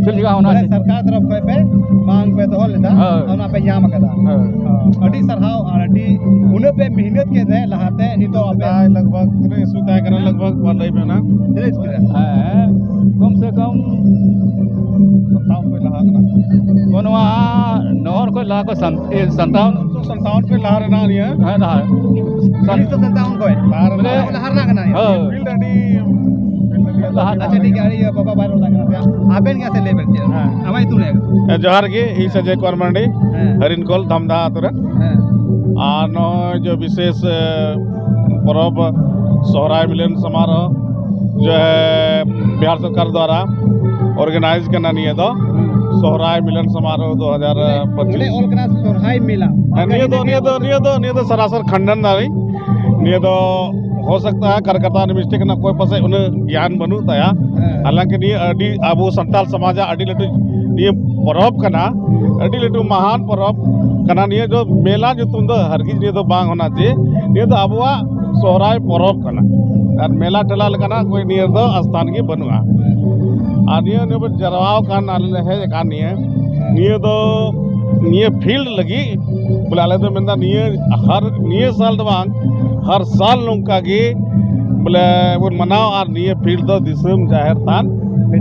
ᱠᱷᱮᱞ ᱡᱟᱭᱜᱟ ᱦᱳᱱᱟ ᱢᱟᱱᱮ ᱪᱟᱦᱤᱭᱮ᱾ ᱥᱚᱨᱠᱟᱨ ᱛᱚᱨᱚᱯ ᱠᱷᱚᱱ ᱯᱮ ᱵᱟᱝ ᱯᱮ ᱫᱚᱦᱚ ᱞᱮᱫᱟ, ᱦᱳᱭ᱾ ᱚᱱᱟ ᱯᱮ ᱧᱟᱢ ᱟᱠᱟᱫᱟ᱾ ᱦᱳᱭ᱾ ᱟᱹᱰᱤ ᱥᱟᱨᱦᱟᱣ, ᱟᱨ ᱟᱹᱰᱤ ᱩᱱᱟᱹᱜ ᱯᱮ ᱢᱮᱦᱱᱚᱛ ᱠᱮᱫ ᱨᱮ ᱞᱟᱦᱟᱛᱮ ᱱᱤᱛᱚᱜ ᱟᱯᱮ ᱥᱮᱫᱟᱭ ᱞᱟᱜᱽ ᱵᱷᱟᱜᱽ ᱛᱤᱱᱟᱹᱜ ᱤᱥᱩ ᱛᱟᱦᱮᱸ ᱠᱟᱱᱟ, ᱞᱟᱜᱽ ᱵᱷᱟᱜᱽ ᱵᱟᱨ ᱞᱟᱹᱭ ᱢᱮ ᱚᱱᱟ᱾ ᱛᱤᱱᱟᱹᱜ ᱤᱥᱩ ᱨᱮ? ᱦᱮᱸ, ᱠᱚᱢ ᱥᱮ ᱠᱚᱢ ᱥᱟᱱᱛᱟᱲ ᱠᱚ ᱞᱟᱦᱟ ᱠᱟᱱᱟ᱾ ᱛᱚ ᱱᱚᱣᱟ ᱱᱚᱦᱚᱨ ᱠᱷᱚᱡ ᱞᱟᱦᱟ ᱠᱚ ᱥᱟᱱ-, ᱤᱭᱟᱹ, ᱥᱟᱱᱛᱟᱲ ᱩᱱᱤᱥᱥᱚ ᱥᱟᱱᱛᱟᱣᱚᱱ ᱠᱷᱚᱱ ᱞᱟᱦᱟ ᱨᱮᱱᱟᱜ ᱱᱤᱭᱟᱹ᱾ ᱦᱮᱸ, ᱞᱟᱦᱟ᱾ ᱩᱱᱤᱥᱥᱚ ᱥᱟᱱᱛᱟᱣᱚᱱ ᱠᱷᱚᱱ? ᱞᱟᱦᱟ ᱨᱮᱱᱟᱜ᱾ ᱵᱚᱞᱮ ᱞᱟᱦᱟ ᱨᱮᱱᱟᱜ ᱠᱟᱱᱟ ᱱᱤᱭᱟᱹ᱾ ᱦᱳᱭ᱾ ᱯᱷᱤᱞᱰ ᱟᱹᱰᱤ, ᱯᱷᱤᱞᱰ ᱟᱹᱰᱤ ᱞᱟᱦᱟ ᱟᱪᱪᱷᱟ, ᱴᱷᱤᱠ ᱜᱮᱭᱟ, ᱤᱭᱟᱹ, ᱵᱟᱵᱟ ᱵᱟᱭ ᱨᱚᱲ ᱫᱟᱲᱮᱭᱟᱜ ᱠᱟᱱᱟ᱾ ᱟᱵᱮᱱ ᱜᱮ ᱥᱮ ᱞᱟᱹᱭ ᱵᱮᱱ ᱪᱮᱫ? ᱦᱮᱸ᱾ ᱟᱢᱟᱜ ᱧᱩᱛᱩᱢ ᱞᱟᱹᱭ ᱵᱮᱱ᱾ ᱦᱮᱸ, ᱡᱚᱦᱟᱨ ᱜᱮ, ᱤᱧ ᱥᱚᱧᱡᱚᱭ ᱠᱩᱢᱟᱨ ᱢᱟᱨᱟᱱᱰᱤ, ᱦᱮᱸ᱾ ᱦᱟᱹᱨᱤᱱᱠᱳᱞ, ᱫᱷᱟᱢᱫᱟ ᱟᱛᱳ ᱨᱮ᱾ ᱦᱮᱸ᱾ ᱟᱨ ᱱᱚᱜᱼᱚᱭ ᱡᱮ ᱵᱤᱥᱮᱥ, ᱮ, ᱯᱚᱨᱚᱵᱽ ᱥᱚᱦᱨᱟᱭ ᱢᱤᱞᱚᱱ ᱥᱚᱢᱟᱨᱳᱦ ᱡᱮ ᱵᱤᱦᱟᱨ ᱥᱚᱨᱠᱟᱨ ᱫᱣᱟᱨᱟ ᱚᱨᱜᱟᱱᱟᱭᱤᱡᱽ ᱠᱟᱱᱟ ᱱᱤᱭᱟᱹ ᱫᱚ, ᱥᱚᱦᱨᱟᱭ ᱢᱤᱞᱚᱱ ᱥᱚᱢᱟᱨᱳᱦ ᱫᱩ ᱦᱟᱡᱟᱨ ᱯᱚᱸᱪᱤᱥ᱾ ᱱᱚᱰᱮ ᱚᱞ ᱠᱟᱱᱟ ᱥᱚᱦᱨᱟᱭ ᱢᱮᱞᱟ᱾ ᱦᱮᱸ, ᱱᱤᱭᱟᱹ ᱫᱚ, ᱱᱤᱭᱟᱹ ᱫᱚ, ᱱᱤᱭᱟᱹ ᱫᱚ, ᱱᱤᱭᱟᱹ ᱫᱚ ᱥᱟᱨᱟᱥᱟᱨ ᱠᱷᱟᱱᱰᱟᱱ ᱫᱟᱲᱮ᱾ ᱱᱤᱭᱟᱹ ᱫᱚ ᱦᱳ ᱥᱟᱠᱛᱟ ᱦᱟᱭ ᱠᱟᱨᱠᱟᱛᱟ ᱨᱮ ᱢᱤᱥᱴᱮᱠ ᱠᱟᱱᱟ, ᱚᱠᱚᱭ ᱯᱟᱥᱮᱡ ᱩᱱᱟᱹᱜ ᱜᱮᱭᱟᱱ ᱵᱟᱹᱱᱩᱜ ᱛᱟᱭᱟ᱾ ᱦᱮᱸ᱾ ᱦᱟᱞᱟᱝᱠᱤ ᱱᱤᱭᱟᱹ ᱟᱹᱰᱤ ᱟᱵᱚ ᱥᱟᱱᱛᱟᱲ ᱥᱚᱢᱟᱡᱟᱜ ᱟᱹᱰᱤ ᱞᱟᱹᱴᱩ ᱱᱤᱭᱟᱹ ᱯᱚᱨᱚᱵᱽ ᱠᱟᱱᱟ, ᱟᱹᱰᱤ ᱞᱟᱹᱴᱩ ᱢᱟᱦᱟᱱ ᱯᱚᱨᱚᱵᱽ ᱠᱟᱱᱟ᱾ ᱱᱤᱭᱟᱹ ᱫᱚ ᱢᱮᱞᱟ ᱧᱩᱛᱩᱢ ᱫᱚ ᱦᱟᱨᱜᱤᱡ ᱱᱤᱭᱟᱹ ᱫᱚ ᱵᱟᱝ ᱦᱳᱱᱟ ᱪᱟᱦᱤᱭᱮ᱾ ᱱᱤᱭᱟᱹ ᱫᱚ ᱟᱵᱚᱣᱟᱜ ᱥᱚᱦᱨᱟᱭ ᱯᱚᱨᱚᱵᱽ ᱠᱟᱱᱟ᱾ ᱟᱨ ᱢᱮᱞᱟ ᱴᱷᱮᱞᱟ ᱞᱮᱠᱟᱱᱟᱜ ᱠᱳᱭ ᱱᱤᱭᱟᱹ ᱫᱚ ᱟᱥᱛᱷᱟᱱ ᱜᱮ ᱵᱟᱹᱱᱩᱜᱼᱟ᱾ ᱟᱨ ᱱᱤᱭᱟᱹ, ᱱᱤᱭᱟᱹ ᱵᱚᱱ ᱡᱟᱨᱣᱟ ᱟᱠᱟᱱ, ᱟᱞᱮ ᱞᱮ ᱦᱮᱡ ᱟᱠᱟᱱ ᱱᱤᱭᱟᱹ, ᱱᱤᱭᱟᱹ ᱫᱚ, ᱱᱤᱭᱟᱹ ᱯᱷᱤᱞᱰ ᱞᱟᱹᱜᱤᱫ ᱵᱚᱞᱮ ᱟᱞᱮ ᱫᱚ ᱢᱮᱱᱫᱟ ᱱᱤᱭᱟᱹ ᱦᱟᱨ, ᱱᱤᱭᱟᱹ ᱥᱟᱞ ᱫᱚ ᱵᱟᱝ, ᱦᱟᱨ ᱥᱟᱞ ᱱᱚᱝᱠᱟ ᱜᱮ ᱵᱚᱞᱮ ᱵᱚᱱ ᱢᱟᱱᱟᱣ ᱟᱨ ᱱᱤᱭᱟᱹ ᱯᱷᱤᱞᱰ ᱫᱚ ᱫᱤᱥᱚᱢ ᱡᱟᱦᱮᱨ ᱛᱷᱟᱱ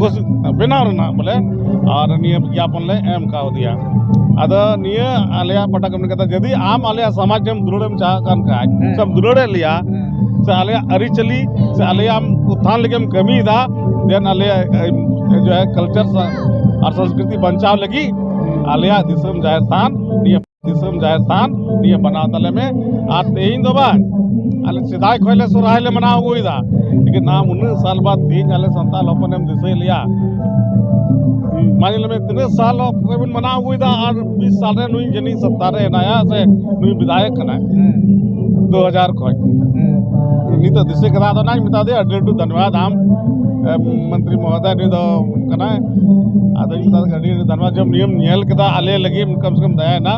ᱜᱳᱥ-, ᱵᱮᱱᱟᱣ ᱨᱮᱱᱟᱜ ᱵᱚᱞᱮ, ᱟᱨ ᱱᱤᱭᱟᱹ ᱵᱤᱜᱽᱜᱟᱯᱚᱱ ᱞᱮ ᱮᱢ ᱠᱟᱣᱫᱮᱭᱟ᱾ ᱟᱫᱚ ᱱᱤᱭᱟᱹ ᱟᱞᱮᱭᱟᱜ ᱯᱟᱦᱴᱟ ᱠᱷᱚᱱ ᱢᱮᱱ ᱠᱟᱛᱷᱟ, ᱡᱩᱫᱤ ᱟᱢ ᱟᱞᱮᱭᱟᱜ ᱥᱚᱢᱟᱡᱽ ᱮᱢ ᱫᱩᱞᱟᱹᱲᱮᱢ ᱪᱟᱦᱟᱜ ᱠᱟᱱ ᱠᱷᱟᱡ, ᱦᱮᱸ᱾ ᱥᱮᱢ ᱫᱩᱞᱟᱹᱲᱮᱫ ᱞᱮᱭᱟ, ᱦᱮᱸ᱾ ᱥᱮ ᱟᱞᱮᱭᱟᱜ ᱟᱹᱨᱤᱪᱟᱹᱞᱤ ᱥᱮ ᱟᱞᱮᱭᱟᱜ ᱩᱛᱛᱷᱟᱱ ᱞᱟᱹᱜᱤᱫ ᱮᱢ ᱠᱟᱹᱢᱤᱭᱮᱫᱟ, then ᱟᱞᱮᱭᱟᱜ, ᱮ, ᱡᱚ ᱦᱮ culture ᱥᱟ-, ᱟᱨ ᱥᱚᱝᱥᱠᱨᱤᱛᱤ ᱵᱟᱧᱪᱟᱣ ᱞᱟᱹᱜᱤᱫ ᱟᱞᱮᱭᱟᱜ ᱫᱤᱥᱚᱢ ᱡᱟᱦᱮᱨ ᱛᱷᱟᱱ ᱱᱤᱭᱟᱹ ᱫᱤᱥᱚᱢ ᱡᱟᱦᱮᱨ ᱛᱷᱟᱱ ᱱᱤᱭᱟᱹ ᱵᱮᱱᱟᱣ ᱛᱟᱞᱮ ᱢᱮ᱾ ᱟᱨ ᱛᱮᱦᱮᱧ ᱫᱚ ᱵᱟᱝ, ᱟᱞᱮ ᱥᱮᱫᱟᱭ ᱠᱷᱚᱱ ᱞᱮ ᱥᱚᱨᱦᱟᱭ ᱞᱮ ᱢᱟᱱᱟᱣ ᱟᱹᱜᱩᱭᱮᱫᱟ, ᱞᱮᱠᱤᱱ ᱟᱢ ᱩᱱᱟᱹᱜ ᱥᱟᱞ ᱵᱟᱫ ᱛᱮᱦᱮᱧ ᱟᱞᱮ ᱥᱟᱱᱛᱟᱲ ᱦᱚᱯᱚᱱᱮᱢ ᱫᱤᱥᱟᱹᱭᱮᱫ ᱞᱮᱭᱟ᱾ ᱢᱟ ᱧᱮᱞ ᱢᱮ, ᱛᱤᱱᱟᱹᱜ ᱥᱟᱞ ᱠᱷᱚᱱ ᱵᱚᱱ ᱢᱟᱱᱟᱣ ᱟᱹᱜᱩᱭᱮᱫᱟ ᱟᱨ ᱵᱤᱥ ᱥᱟᱞ ᱨᱮ ᱱᱩᱭ ᱡᱟᱹᱱᱤᱡ ᱥᱚᱛᱛᱟ ᱨᱮ ᱦᱮᱱᱟᱭᱟ ᱥᱮ ᱱᱩᱭ ᱵᱤᱫᱷᱟᱭᱚᱠ ᱠᱟᱱᱟᱭ᱾ ᱦᱮᱸ᱾ ᱫᱩ ᱦᱟᱡᱟᱨ ᱠᱷᱚᱱ᱾ ᱦᱮᱸ᱾ ᱱᱤᱛᱚᱜ ᱫᱤᱥᱟᱹ ᱠᱮᱫᱟ, ᱟᱫᱚ ᱚᱱᱟᱧ ᱢᱮᱛᱟ ᱫᱮᱭᱟ, ᱟᱹᱰᱤ ᱞᱟᱹᱴᱩ ᱫᱷᱚᱱᱭᱚᱵᱟᱫ ᱟᱢ, ᱮ, ᱢᱚᱱᱛᱨᱤ ᱢᱚᱦᱳᱫᱚᱭ, ᱱᱩᱭ ᱫᱚ ᱠᱟᱱᱟᱭ᱾ ᱟᱫᱚᱧ ᱢᱮᱛᱟ ᱫᱮᱭᱟ, ᱟᱹᱰᱤ ᱞᱟᱹᱴᱩ ᱫᱷᱚᱱᱭᱚᱵᱟᱫ, ᱡᱮ ᱱᱤᱭᱟᱹᱢ ᱧᱮᱞ ᱠᱮᱫᱟ, ᱟᱞᱮ ᱞᱟᱹᱜᱤᱫ ᱠᱚᱢ ᱥᱮ ᱠᱚᱢ ᱫᱟᱭᱟᱭᱮᱱᱟ᱾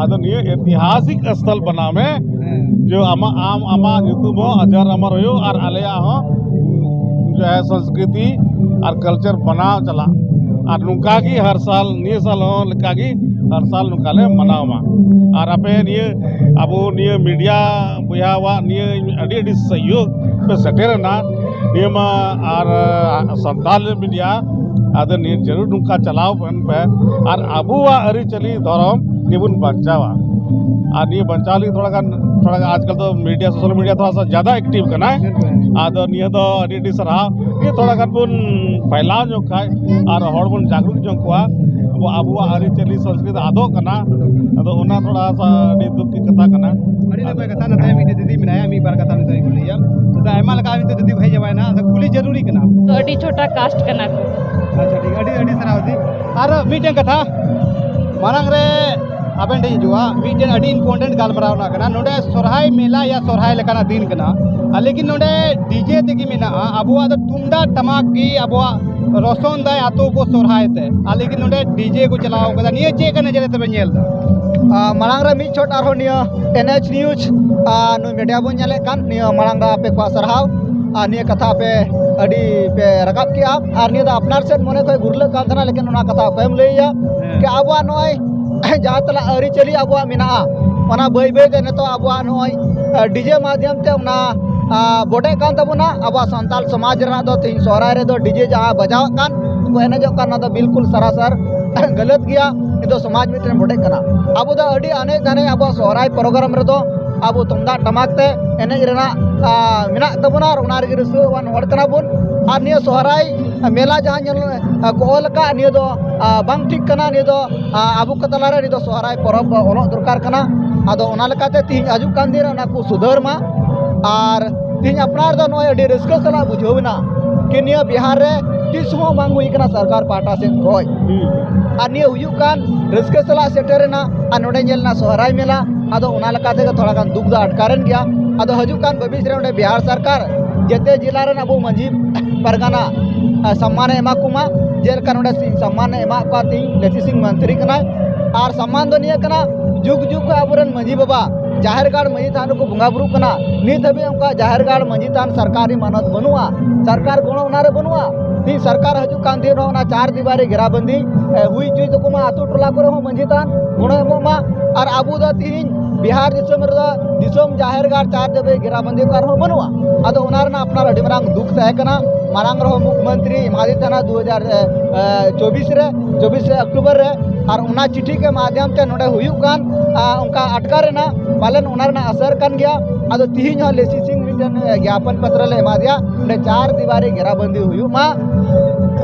ᱟᱫᱚ ᱱᱤᱭᱟᱹ ᱮᱛᱤᱦᱟᱥᱤᱠ ᱥᱛᱷᱚᱞ ᱵᱮᱱᱟᱣ ᱢᱮ, ᱦᱮᱸ᱾ ᱡᱮ ᱟᱢᱟᱜ, ᱟᱢ, ᱟᱢᱟᱜ ᱧᱩᱛᱩᱢ ᱦᱚᱸ ᱟᱡᱟᱨ ᱟᱢᱟᱨ ᱦᱩᱭᱩᱜ ᱟᱨ ᱟᱞᱮᱭᱟᱜ ᱦᱚᱸ ᱡᱟᱦᱟᱸ ᱥᱚᱝᱥᱠᱨᱤᱛᱤ ᱟᱨ culture ᱵᱮᱱᱟᱣ ᱪᱟᱞᱟᱜ᱾ ᱟᱨ ᱱᱚᱝᱠᱟ ᱜᱮ ᱦᱟᱨ ᱥᱟᱞ, ᱱᱤᱭᱟᱹ ᱥᱟᱞ ᱦᱚᱸ ᱞᱮᱠᱟ ᱜᱮ ᱦᱟᱨ ᱥᱟᱞ ᱱᱚᱝᱠᱟ ᱞᱮ ᱢᱟᱱᱟᱣ ᱢᱟ᱾ ᱟᱨ ᱟᱯᱮ ᱱᱤᱭᱟᱹ ᱟᱵᱚ ᱱᱤᱭᱟᱹ media ᱵᱚᱭᱦᱟᱣᱟᱜ ᱱᱤᱭᱟᱹ ᱟᱹᱰᱤ ᱟᱹᱰᱤ ᱥᱚᱦᱭᱳᱜᱽ ᱯᱮ ᱥᱮᱴᱮᱨᱮᱱᱟ᱾ ᱱᱤᱭᱟᱹ ᱢᱟ ᱟᱨ, ᱟ, ᱥᱟᱱᱛᱟᱲ media, ᱟᱫᱚ ᱱᱤᱭᱟᱹ ᱡᱟᱹᱨᱩᱲ ᱱᱚᱝᱠᱟ ᱪᱟᱞᱟᱣ ᱵᱚᱱ ᱯᱮ᱾ ᱟᱨ ᱟᱵᱚᱣᱟᱜ ᱟᱹᱨᱤᱪᱟᱹᱞᱤ ᱫᱷᱚᱨᱚᱢ ᱱᱤᱭᱟᱹ ᱵᱚᱱ ᱵᱟᱧᱪᱟᱣᱟ᱾ ᱟᱨ ᱱᱤᱭᱟᱹ ᱵᱟᱧᱪᱟᱣ ᱞᱟᱹᱜᱤᱫ ᱛᱷᱚᱲᱟ ᱜᱟᱱ, ᱛᱷᱚᱲᱟ ᱜᱟᱱ ᱟᱡᱽᱠᱟᱞ ᱫᱚ media, social media ᱛᱷᱚᱲᱟ ᱥᱟ ᱡᱟᱫᱟ active ᱠᱟᱱᱟᱭ᱾ ᱟᱫᱚ ᱱᱤᱭᱟᱹ ᱫᱚ ᱟᱹᱰᱤ ᱟᱹᱰᱤ ᱥᱟᱨᱦᱟᱣ᱾ ᱱᱤᱭᱟᱹ ᱛᱷᱚᱲᱟ ᱜᱟᱱ ᱵᱚᱱ ᱯᱷᱟᱭᱞᱟᱣ ᱧᱚᱜ ᱠᱷᱟᱡ ᱟᱨ ᱦᱚᱲ ᱵᱚᱱ ᱡᱟᱜᱽᱨᱩᱠ ᱧᱚᱜ ᱠᱚᱣᱟ᱾ ᱟᱵᱚᱣᱟᱜ ᱟᱹᱨᱤᱪᱟᱹᱞᱤ ᱥᱚᱝᱥᱠᱨᱤᱛ ᱟᱫᱚᱜ ᱠᱟᱱᱟ᱾ ᱟᱫᱚ ᱚᱱᱟ ᱛᱷᱚᱲᱟ ᱥᱟ ᱟᱹᱰᱤ ᱫᱩᱠ ᱜᱮ ᱠᱟᱛᱷᱟ ᱠᱟᱱᱟ᱾ ᱟᱹᱰᱤ ᱱᱟᱯᱟᱭ ᱠᱟᱛᱷᱟ᱾ ᱱᱚᱛᱮ ᱢᱤᱫᱴᱮᱡ ᱫᱤᱫᱤ ᱢᱮᱱᱟᱭᱟ, ᱢᱤᱫ ᱵᱟᱨ ᱠᱟᱛᱷᱟ ᱱᱤᱛᱚᱜ ᱤᱧ ᱠᱩᱞᱤᱭᱮᱭᱟ᱾ ᱱᱤᱛᱚᱜ ᱟᱭᱢᱟ ᱞᱮᱠᱟ ᱱᱤᱛᱚᱜ ᱫᱤᱫᱤ ᱠᱚ ᱦᱮᱡ ᱪᱟᱵᱟᱭᱮᱱᱟ, ᱟᱫᱚ ᱠᱩᱞᱤ ᱡᱟᱹᱨᱩᱨᱤ ᱠᱟᱱᱟ᱾ ᱛᱚ ᱟᱹᱰᱤ ᱪᱷᱳᱴᱟ ᱠᱟᱥᱴ ᱠᱟᱱᱟ ᱠᱚ᱾ ᱟᱪᱪᱷᱟ, ᱴᱷᱤᱠ, ᱟᱹᱰᱤ ᱟᱹᱰᱤ ᱥᱟᱨᱦᱟᱣ ᱫᱤ᱾ ᱟᱨ ᱢᱤᱫᱴᱮᱱ ᱠᱟᱛᱷᱟ ᱢᱟᱲᱟᱝ ᱨᱮ ᱟᱵᱮᱱ ᱴᱷᱮᱱ ᱦᱤᱡᱩᱜᱼᱟ, ᱢᱤᱫᱴᱮᱱ ᱟᱹᱰᱤ ᱤᱢᱯᱚᱨᱴᱮᱱᱴ ᱜᱟᱞᱢᱟᱨᱟᱣ ᱨᱮᱱᱟᱜ ᱠᱟᱱᱟ᱾ ᱱᱚᱰᱮ ᱥᱚᱨᱦᱟᱭ ᱢᱮᱞᱟ ᱭᱟ ᱥᱚᱨᱦᱟᱭ ᱞᱮᱠᱟᱱᱟᱜ ᱫᱤᱱ ᱠᱟᱱᱟ, ᱟᱨ ᱞᱮᱠᱤᱱ ᱱᱚᱰᱮ ᱰᱤᱡᱮ ᱛᱮᱜᱮ ᱢᱮᱱᱟᱜᱼᱟ᱾ ᱟᱵᱚᱣᱟᱜ ᱫᱚ ᱛᱩᱢᱫᱟᱜ ᱴᱟᱢᱟᱠ ᱜᱮ ᱟᱵᱚᱣᱟᱜ ᱨᱚᱥᱚᱱ ᱫᱟᱭ ᱟᱛᱳ ᱠᱚ ᱥᱚᱨᱦᱟᱭ ᱛᱮ, ᱟᱨ ᱞᱮᱠᱤᱱ ᱱᱚᱰᱮ ᱰᱤᱡᱮ ᱠᱚ ᱪᱟᱞᱟᱣ ᱠᱟᱫᱟ᱾ ᱱᱤᱭᱟᱹ ᱪᱮᱫ ᱠᱟᱱᱟ ᱡᱮ ᱛᱮᱵᱮᱱ ᱧᱮᱞ ᱮᱫᱟ? ᱟᱨ ᱢᱟᱲᱟᱝ ᱨᱮ ᱢᱤᱫ ᱪᱷᱚᱴ ᱟᱨᱦᱚᱸ ᱱᱤᱭᱟᱹ ᱮᱱ ᱮᱪ ᱱᱤᱭᱩᱡᱽ ᱟᱨ ᱱᱩᱭ ᱢᱤᱰᱤᱭᱟ ᱵᱚᱱ ᱧᱮᱞᱮᱫ ᱠᱟᱱ, ᱱᱤᱭᱟᱹ ᱢᱟᱲᱟᱝ ᱨᱮ ᱟᱯᱮ ᱠᱚᱣᱟᱜ ᱥᱟᱨᱦᱟᱣ᱾ ᱟᱨ ᱱᱤᱭᱟᱹ ᱠᱟᱛᱷᱟ ᱟᱯᱮ ᱟᱹᱰᱤ ᱯᱮ ᱨᱟᱠᱟᱵ ᱠᱮᱜᱼᱟ᱾ ᱟᱨ ᱱᱤᱭᱟᱹ ᱫᱚ ᱟᱯᱱᱟᱨ ᱥᱮᱫ ᱢᱚᱱᱮ ᱠᱷᱚᱱ ᱜᱩᱨᱞᱟᱹᱜ ᱠᱟᱱ ᱛᱟᱦᱮᱱᱟ, ᱞᱮᱠᱤᱱ ᱚᱱᱟ ᱠᱟᱛᱷᱟ ᱚᱠᱚᱭᱮᱢ ᱞᱟᱹᱭ ᱟᱭᱟ? ᱦᱮᱸ᱾ ᱠᱤ ᱟᱵᱚᱣᱟᱜ ᱱᱚᱜᱼᱚᱭ ᱡᱟᱦᱟᱸ ᱛᱤᱱᱟᱹᱜ ᱟᱹᱨᱤᱪᱟᱹᱞᱤ ᱟᱵᱚᱣᱟᱜ ᱢᱮᱱᱟᱜᱼᱟ, ᱚᱱᱟ ᱵᱟᱹᱭ ᱵᱟᱹᱭ ᱛᱮ ᱱᱤᱛᱚᱜ ᱟᱵᱚᱣᱟᱜ ᱱᱚᱜᱼᱚᱭ ᱰᱤᱡᱮ ᱢᱟᱫᱽᱫᱷᱚᱢ ᱛᱮ ᱚᱱᱟ ᱟᱨ ᱵᱚᱰᱮᱜ ᱠᱟᱱ ᱛᱟᱵᱚᱱᱟ᱾ ᱟᱵᱚᱣᱟᱜ ᱥᱟᱱᱛᱟᱲ ᱥᱚᱢᱟᱡᱽ ᱨᱮᱱᱟᱜ ᱫᱚ ᱛᱮᱦᱮᱧ ᱥᱚᱦᱨᱟᱭ ᱨᱮᱫᱚ ᱰᱤᱡᱮ ᱡᱟᱦᱟᱸ ᱵᱟᱡᱟᱣᱟᱜ ᱠᱟᱱ, ᱠᱚ ᱮᱱᱮᱡᱚᱜ ᱠᱟᱱ, ᱚᱱᱟ ᱫᱚ ᱵᱤᱞᱠᱩᱞ ᱥᱟᱨᱟᱥᱟᱨ ᱜᱟᱹᱞᱟᱹᱛ ᱜᱮᱭᱟ᱾ ᱱᱤᱛᱚᱜ ᱥᱚᱢᱟᱡᱽ ᱢᱤᱫᱴᱮᱱ ᱵᱚᱰᱮᱜ ᱠᱟᱱᱟ᱾ ᱟᱵᱚ ᱫᱚ ᱟᱹᱰᱤ ᱟᱱᱮᱡ ᱫᱷᱟᱱᱮᱡ ᱟᱵᱚᱣᱟᱜ ᱥᱚᱦᱨᱟᱭ ᱯᱨᱳᱜᱨᱟᱢ ᱨᱮᱫᱚ ᱟᱵᱚ ᱛᱩᱢᱫᱟᱜ ᱴᱟᱢᱟᱠ ᱛᱮ ᱮᱱᱮᱡ ᱨᱮᱱᱟᱜ ᱟᱨ ᱢᱮᱱᱟᱜ ᱛᱟᱵᱚᱱᱟ, ᱟᱨ ᱚᱱᱟ ᱨᱮᱜᱮ ᱨᱟᱹᱥᱠᱟᱹᱣᱟᱱ ᱦᱚᱲ ᱠᱟᱱᱟ ᱵᱚᱱ᱾ ᱟᱨ ᱱᱤᱭᱟᱹ ᱥᱚᱦᱨᱟᱭ ᱢᱮᱞᱟ ᱡᱟᱦᱟᱸ ᱧᱮᱞ ᱟᱨ ᱠᱚ ᱚᱞ ᱟᱠᱟᱫ, ᱱᱤᱭᱟᱹ ᱫᱚ ᱟᱨ ᱵᱟᱝ ᱴᱷᱤᱠ ᱠᱟᱱᱟ᱾ ᱱᱤᱭᱟᱹ ᱫᱚ ᱟᱨ ᱟᱵᱚ ᱠᱚ ᱛᱟᱞᱟᱨᱮ ᱱᱤᱭᱟᱹ ᱫᱚ ᱥᱚᱦᱨᱟᱭ ᱯᱚᱨᱚᱵᱽ ᱚᱞᱚᱜ ᱫᱚᱨᱠᱟᱨ ᱠᱟᱱᱟ᱾ ᱟᱫᱚ ᱚᱱᱟ ᱞᱮᱠᱟᱛᱮ ᱛᱤᱦᱤᱧ ᱦᱤᱡᱩᱜ ᱠᱟᱱ ᱫᱤᱱ ᱨᱮ ᱚᱱᱟ ᱠᱚ ᱥᱩᱫᱷᱟᱹᱨ ᱢᱟ᱾ ᱟᱨ ᱛᱤᱦᱤᱧ ᱟᱯᱱᱟᱨ ᱫᱚ ᱱᱚᱜᱼᱚᱭ ᱟᱹᱰᱤ ᱨᱟᱹᱥᱠᱟᱹ ᱥᱟᱞᱟᱜ ᱵᱩᱡᱷᱟᱹᱣ ᱮᱱᱟ ᱠᱤ ᱱᱤᱭᱟᱹ ᱵᱤᱦᱟᱨ ᱨᱮ ᱛᱤᱥ ᱦᱚᱸ ᱵᱟᱝ ᱦᱩᱭ ᱠᱟᱱᱟ ᱥᱚᱨᱠᱟᱨ ᱯᱟᱦᱴᱟ ᱥᱮᱫ ᱠᱷᱚᱱ᱾ ᱟᱨ ᱱᱤᱭᱟᱹ ᱦᱩᱭᱩᱜ ᱠᱟᱱ ᱨᱟᱹᱥᱠᱟᱹ ᱥᱟᱞᱟᱜ ᱥᱮᱴᱮᱨ ᱮᱱᱟ, ᱟᱨ ᱱᱚᱰᱮ ᱧᱮᱞ ᱮᱱᱟ ᱥᱚᱦᱨᱟᱭ ᱢᱮᱞᱟ᱾ ᱟᱫᱚ ᱚᱱᱟ ᱞᱮᱠᱟ ᱛᱮᱜᱮ ᱛᱷᱚᱲᱟ ᱜᱟᱱ ᱫᱩᱠ ᱫᱚ ᱟᱴᱠᱟᱨᱮᱱ ᱜᱮᱭᱟ᱾ ᱟᱫᱚ ᱦᱤᱡᱩᱜ ᱠᱟᱱ ᱵᱷᱚᱵᱤᱥ ᱨᱮ ᱚᱸᱰᱮ ᱵᱤᱦᱟᱨ ᱥᱚᱨᱠᱟᱨ ᱡᱮᱛᱮ ᱡᱮᱞᱟ ᱨᱮᱱ ᱟᱵᱚ ᱢᱟᱹᱡᱷᱤ ᱯᱟᱨᱜᱟᱱᱟ, ᱟᱨ ᱥᱚᱢᱢᱟᱱᱮ ᱮᱢᱟ ᱠᱚᱢᱟ᱾ ᱡᱮᱞᱮᱠᱟ ᱱᱚᱰᱮ ᱥᱤ-, ᱥᱚᱢᱢᱟᱱᱮ ᱮᱢᱟᱜ ᱠᱚᱣᱟ ᱛᱤᱦᱤᱧ ᱞᱮᱥᱤ ᱥᱤᱝ ᱢᱚᱱᱛᱨᱤ ᱠᱟᱱᱟᱭ᱾ ᱟᱨ ᱥᱚᱢᱢᱟᱱ ᱫᱚ ᱱᱤᱭᱟᱹ ᱠᱟᱱᱟ, ᱡᱩᱜᱽ ᱡᱩᱜᱽ ᱠᱷᱚᱱ ᱟᱵᱚᱨᱮᱱ ᱢᱟᱹᱡᱷᱤ ᱵᱟᱵᱟ ᱡᱟᱦᱮᱨ ᱜᱟᱲ ᱢᱟᱹᱡᱷᱤ ᱛᱷᱟᱱ ᱨᱮᱠᱚ ᱵᱚᱸᱜᱟ ᱵᱩᱨᱩᱜ ᱠᱟᱱᱟ᱾ ᱱᱤᱛ ᱦᱟᱹᱵᱤᱡ ᱚᱱᱠᱟ ᱡᱟᱦᱮᱨ ᱜᱟᱲ ᱢᱟᱹᱡᱷᱤ ᱛᱷᱟᱱ ᱥᱚᱨᱠᱟᱨᱤ ᱢᱟᱱᱚᱛ ᱵᱟᱹᱱᱩᱜᱼᱟ, ᱥᱚᱨᱠᱟᱨ ᱜᱚᱲᱚ ᱚᱱᱟᱨᱮ ᱵᱟᱹᱱᱩᱜᱼᱟ᱾ ᱛᱤᱦᱤᱧ ᱥᱚᱨᱠᱟᱨ ᱦᱤᱡᱩᱜ ᱠᱟᱱ ᱫᱤᱱ ᱨᱮᱦᱚᱸ ᱚᱱᱟ ᱪᱟᱨ ᱫᱤᱣᱟᱨᱤ ᱜᱷᱮᱨᱟᱵᱟᱱᱫᱤ, ᱮ, ᱦᱩᱭ ᱦᱚᱪᱚᱭ ᱛᱟᱠᱚ ᱢᱟ, ᱟᱛᱳ ᱴᱚᱞᱟ ᱠᱚᱨᱮ ᱦᱚᱸ ᱢᱟᱹᱡᱷᱤ ᱛᱷᱟᱱ ᱜᱚᱲᱚ ᱮᱢᱚᱜ ᱢᱟ᱾ ᱟᱨ ᱟᱵᱚ ᱫᱚ ᱛᱤᱦᱤᱧ ᱵᱤᱦᱟᱨ ᱫᱤᱥᱚᱢ ᱨᱮᱫᱚ ᱫᱤᱥᱚᱢ ᱡᱟᱦᱮᱨ ᱜᱟᱲ ᱪᱟᱨ ᱫᱤᱣᱟᱨᱤ ᱜᱷᱮᱨᱟᱵᱟᱱᱫᱤ ᱚᱠᱟ ᱨᱮᱦᱚᱸ ᱵᱟᱹᱱᱩᱜᱼᱟ᱾ ᱟᱫᱚ ᱚᱱᱟ ᱨᱮᱱᱟᱜ ᱟᱯᱱᱟᱨ ᱟᱹᱰᱤ ᱢᱟᱨᱟᱝ ᱫᱩᱠ ᱛᱟᱦᱮᱸ ᱠᱟᱱᱟ᱾ ᱢᱟᱲᱟᱝ ᱨᱮᱦᱚᱸ ᱢᱩᱠᱷᱭᱚᱢᱚᱱᱛᱨᱤ ᱮᱢᱟᱫᱮ ᱛᱟᱦᱮᱱᱟ ᱫᱩ ᱦᱟᱡᱟᱨ ᱪᱚᱵᱵᱤᱥ ᱨᱮ, ᱪᱚᱵᱵᱤᱥ ᱚᱠᱴᱳᱵᱚᱨ ᱨᱮ, ᱟᱨ ᱚᱱᱟ ᱪᱤᱴᱷᱤ ᱜᱮ ᱢᱟᱫᱷᱭᱚᱢ ᱛᱮ ᱱᱚᱰᱮ ᱦᱩᱭᱩᱜ ᱠᱟᱱ, ᱟ, ᱚᱱᱠᱟ ᱟᱴᱠᱟᱨ ᱮᱱᱟ᱾ ᱯᱟᱞᱮᱱ ᱚᱱᱟ ᱨᱮᱱᱟᱜ ᱟᱥᱟᱨ ᱠᱟᱱ ᱜᱮᱭᱟ᱾ ᱟᱫᱚ ᱛᱤᱦᱤᱧ ᱦᱚᱸ ᱞᱮᱥᱤ ᱥᱤᱝ ᱢᱤᱫᱴᱮᱱ, ᱮ, ᱜᱮᱭᱟᱯᱚᱱ ᱯᱚᱛᱨᱚ ᱞᱮ ᱮᱢᱟ ᱫᱮᱭᱟ, ᱚᱸᱰᱮ ᱪᱟᱨ ᱫᱤᱣᱟᱨᱤ ᱜᱷᱮᱨᱟᱵᱟᱱᱫᱤ ᱦᱩᱭᱩᱜ ᱢᱟ᱾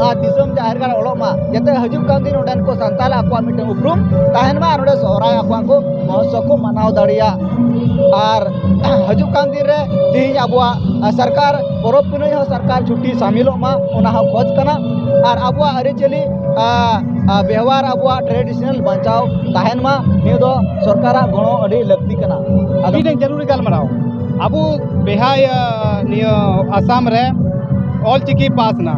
ᱟᱨ ᱫᱤᱥᱚᱢ ᱡᱟᱦᱮᱨ ᱜᱟᱲ ᱚᱞᱚᱜ ᱢᱟ, ᱡᱟᱛᱮ ᱦᱤᱡᱩᱜ ᱠᱟᱱ ᱫᱤᱱ ᱚᱸᱰᱮᱱ ᱠᱚ ᱥᱟᱱᱛᱟᱲ ᱟᱠᱚᱣᱟᱜ ᱢᱤᱫᱴᱟᱝ ᱩᱯᱨᱩᱢ ᱛᱟᱦᱮᱱ ᱢᱟ ᱟᱨ ᱚᱸᱰᱮ ᱥᱚᱦᱨᱟᱭ ᱟᱠᱚᱣᱟᱜ ᱠᱚ ᱢᱚᱦᱚᱛᱥᱚᱵ ᱠᱚ ᱢᱟᱱᱟᱣ ᱫᱟᱲᱮᱭᱟᱜ᱾ ᱟᱨ ᱦᱤᱡᱩᱜ ᱠᱟᱱ ᱫᱤᱱ ᱨᱮ ᱛᱮᱦᱮᱧ ᱟᱵᱚᱣᱟᱜ ᱥᱚᱨᱠᱟᱨ ᱯᱚᱨᱚᱵᱽ ᱯᱩᱱᱟᱹᱭ ᱦᱚᱸ ᱥᱚᱨᱠᱟᱨ ᱪᱷᱩᱴᱤ ᱥᱟᱢᱤᱞᱚᱜ ᱢᱟ, ᱚᱱᱟ ᱦᱚᱸ ᱠᱷᱚᱡᱽ ᱠᱟᱱᱟ᱾ ᱟᱨ ᱟᱵᱚᱣᱟᱜ ᱟᱹᱨᱤᱪᱟᱹᱞᱤ ᱵᱮᱣᱦᱟᱨ, ᱟᱵᱚᱣᱟᱜ ᱴᱨᱮᱰᱤᱥᱚᱱᱟᱞ ᱵᱟᱧᱪᱟᱣ ᱛᱟᱦᱮᱱ ᱢᱟ, ᱱᱤᱭᱟᱹ ᱫᱚ ᱥᱚᱨᱠᱟᱨᱟᱜ ᱜᱚᱲᱚ ᱟᱹᱰᱤ ᱞᱟᱹᱠᱛᱤ ᱠᱟᱱᱟ᱾ ᱟᱫᱚ ᱢᱤᱫᱴᱮᱱ ᱡᱟᱹᱨᱩᱨᱤ ᱜᱟᱞᱢᱟᱨᱟᱣ, ᱟᱵᱚ ᱵᱮᱦᱟ ᱤᱭᱟᱹ ᱱᱤᱭᱟᱹ ᱟᱥᱟᱢ ᱨᱮ ᱚᱞ ᱪᱤᱠᱤ ᱯᱟᱥ ᱱᱟ᱾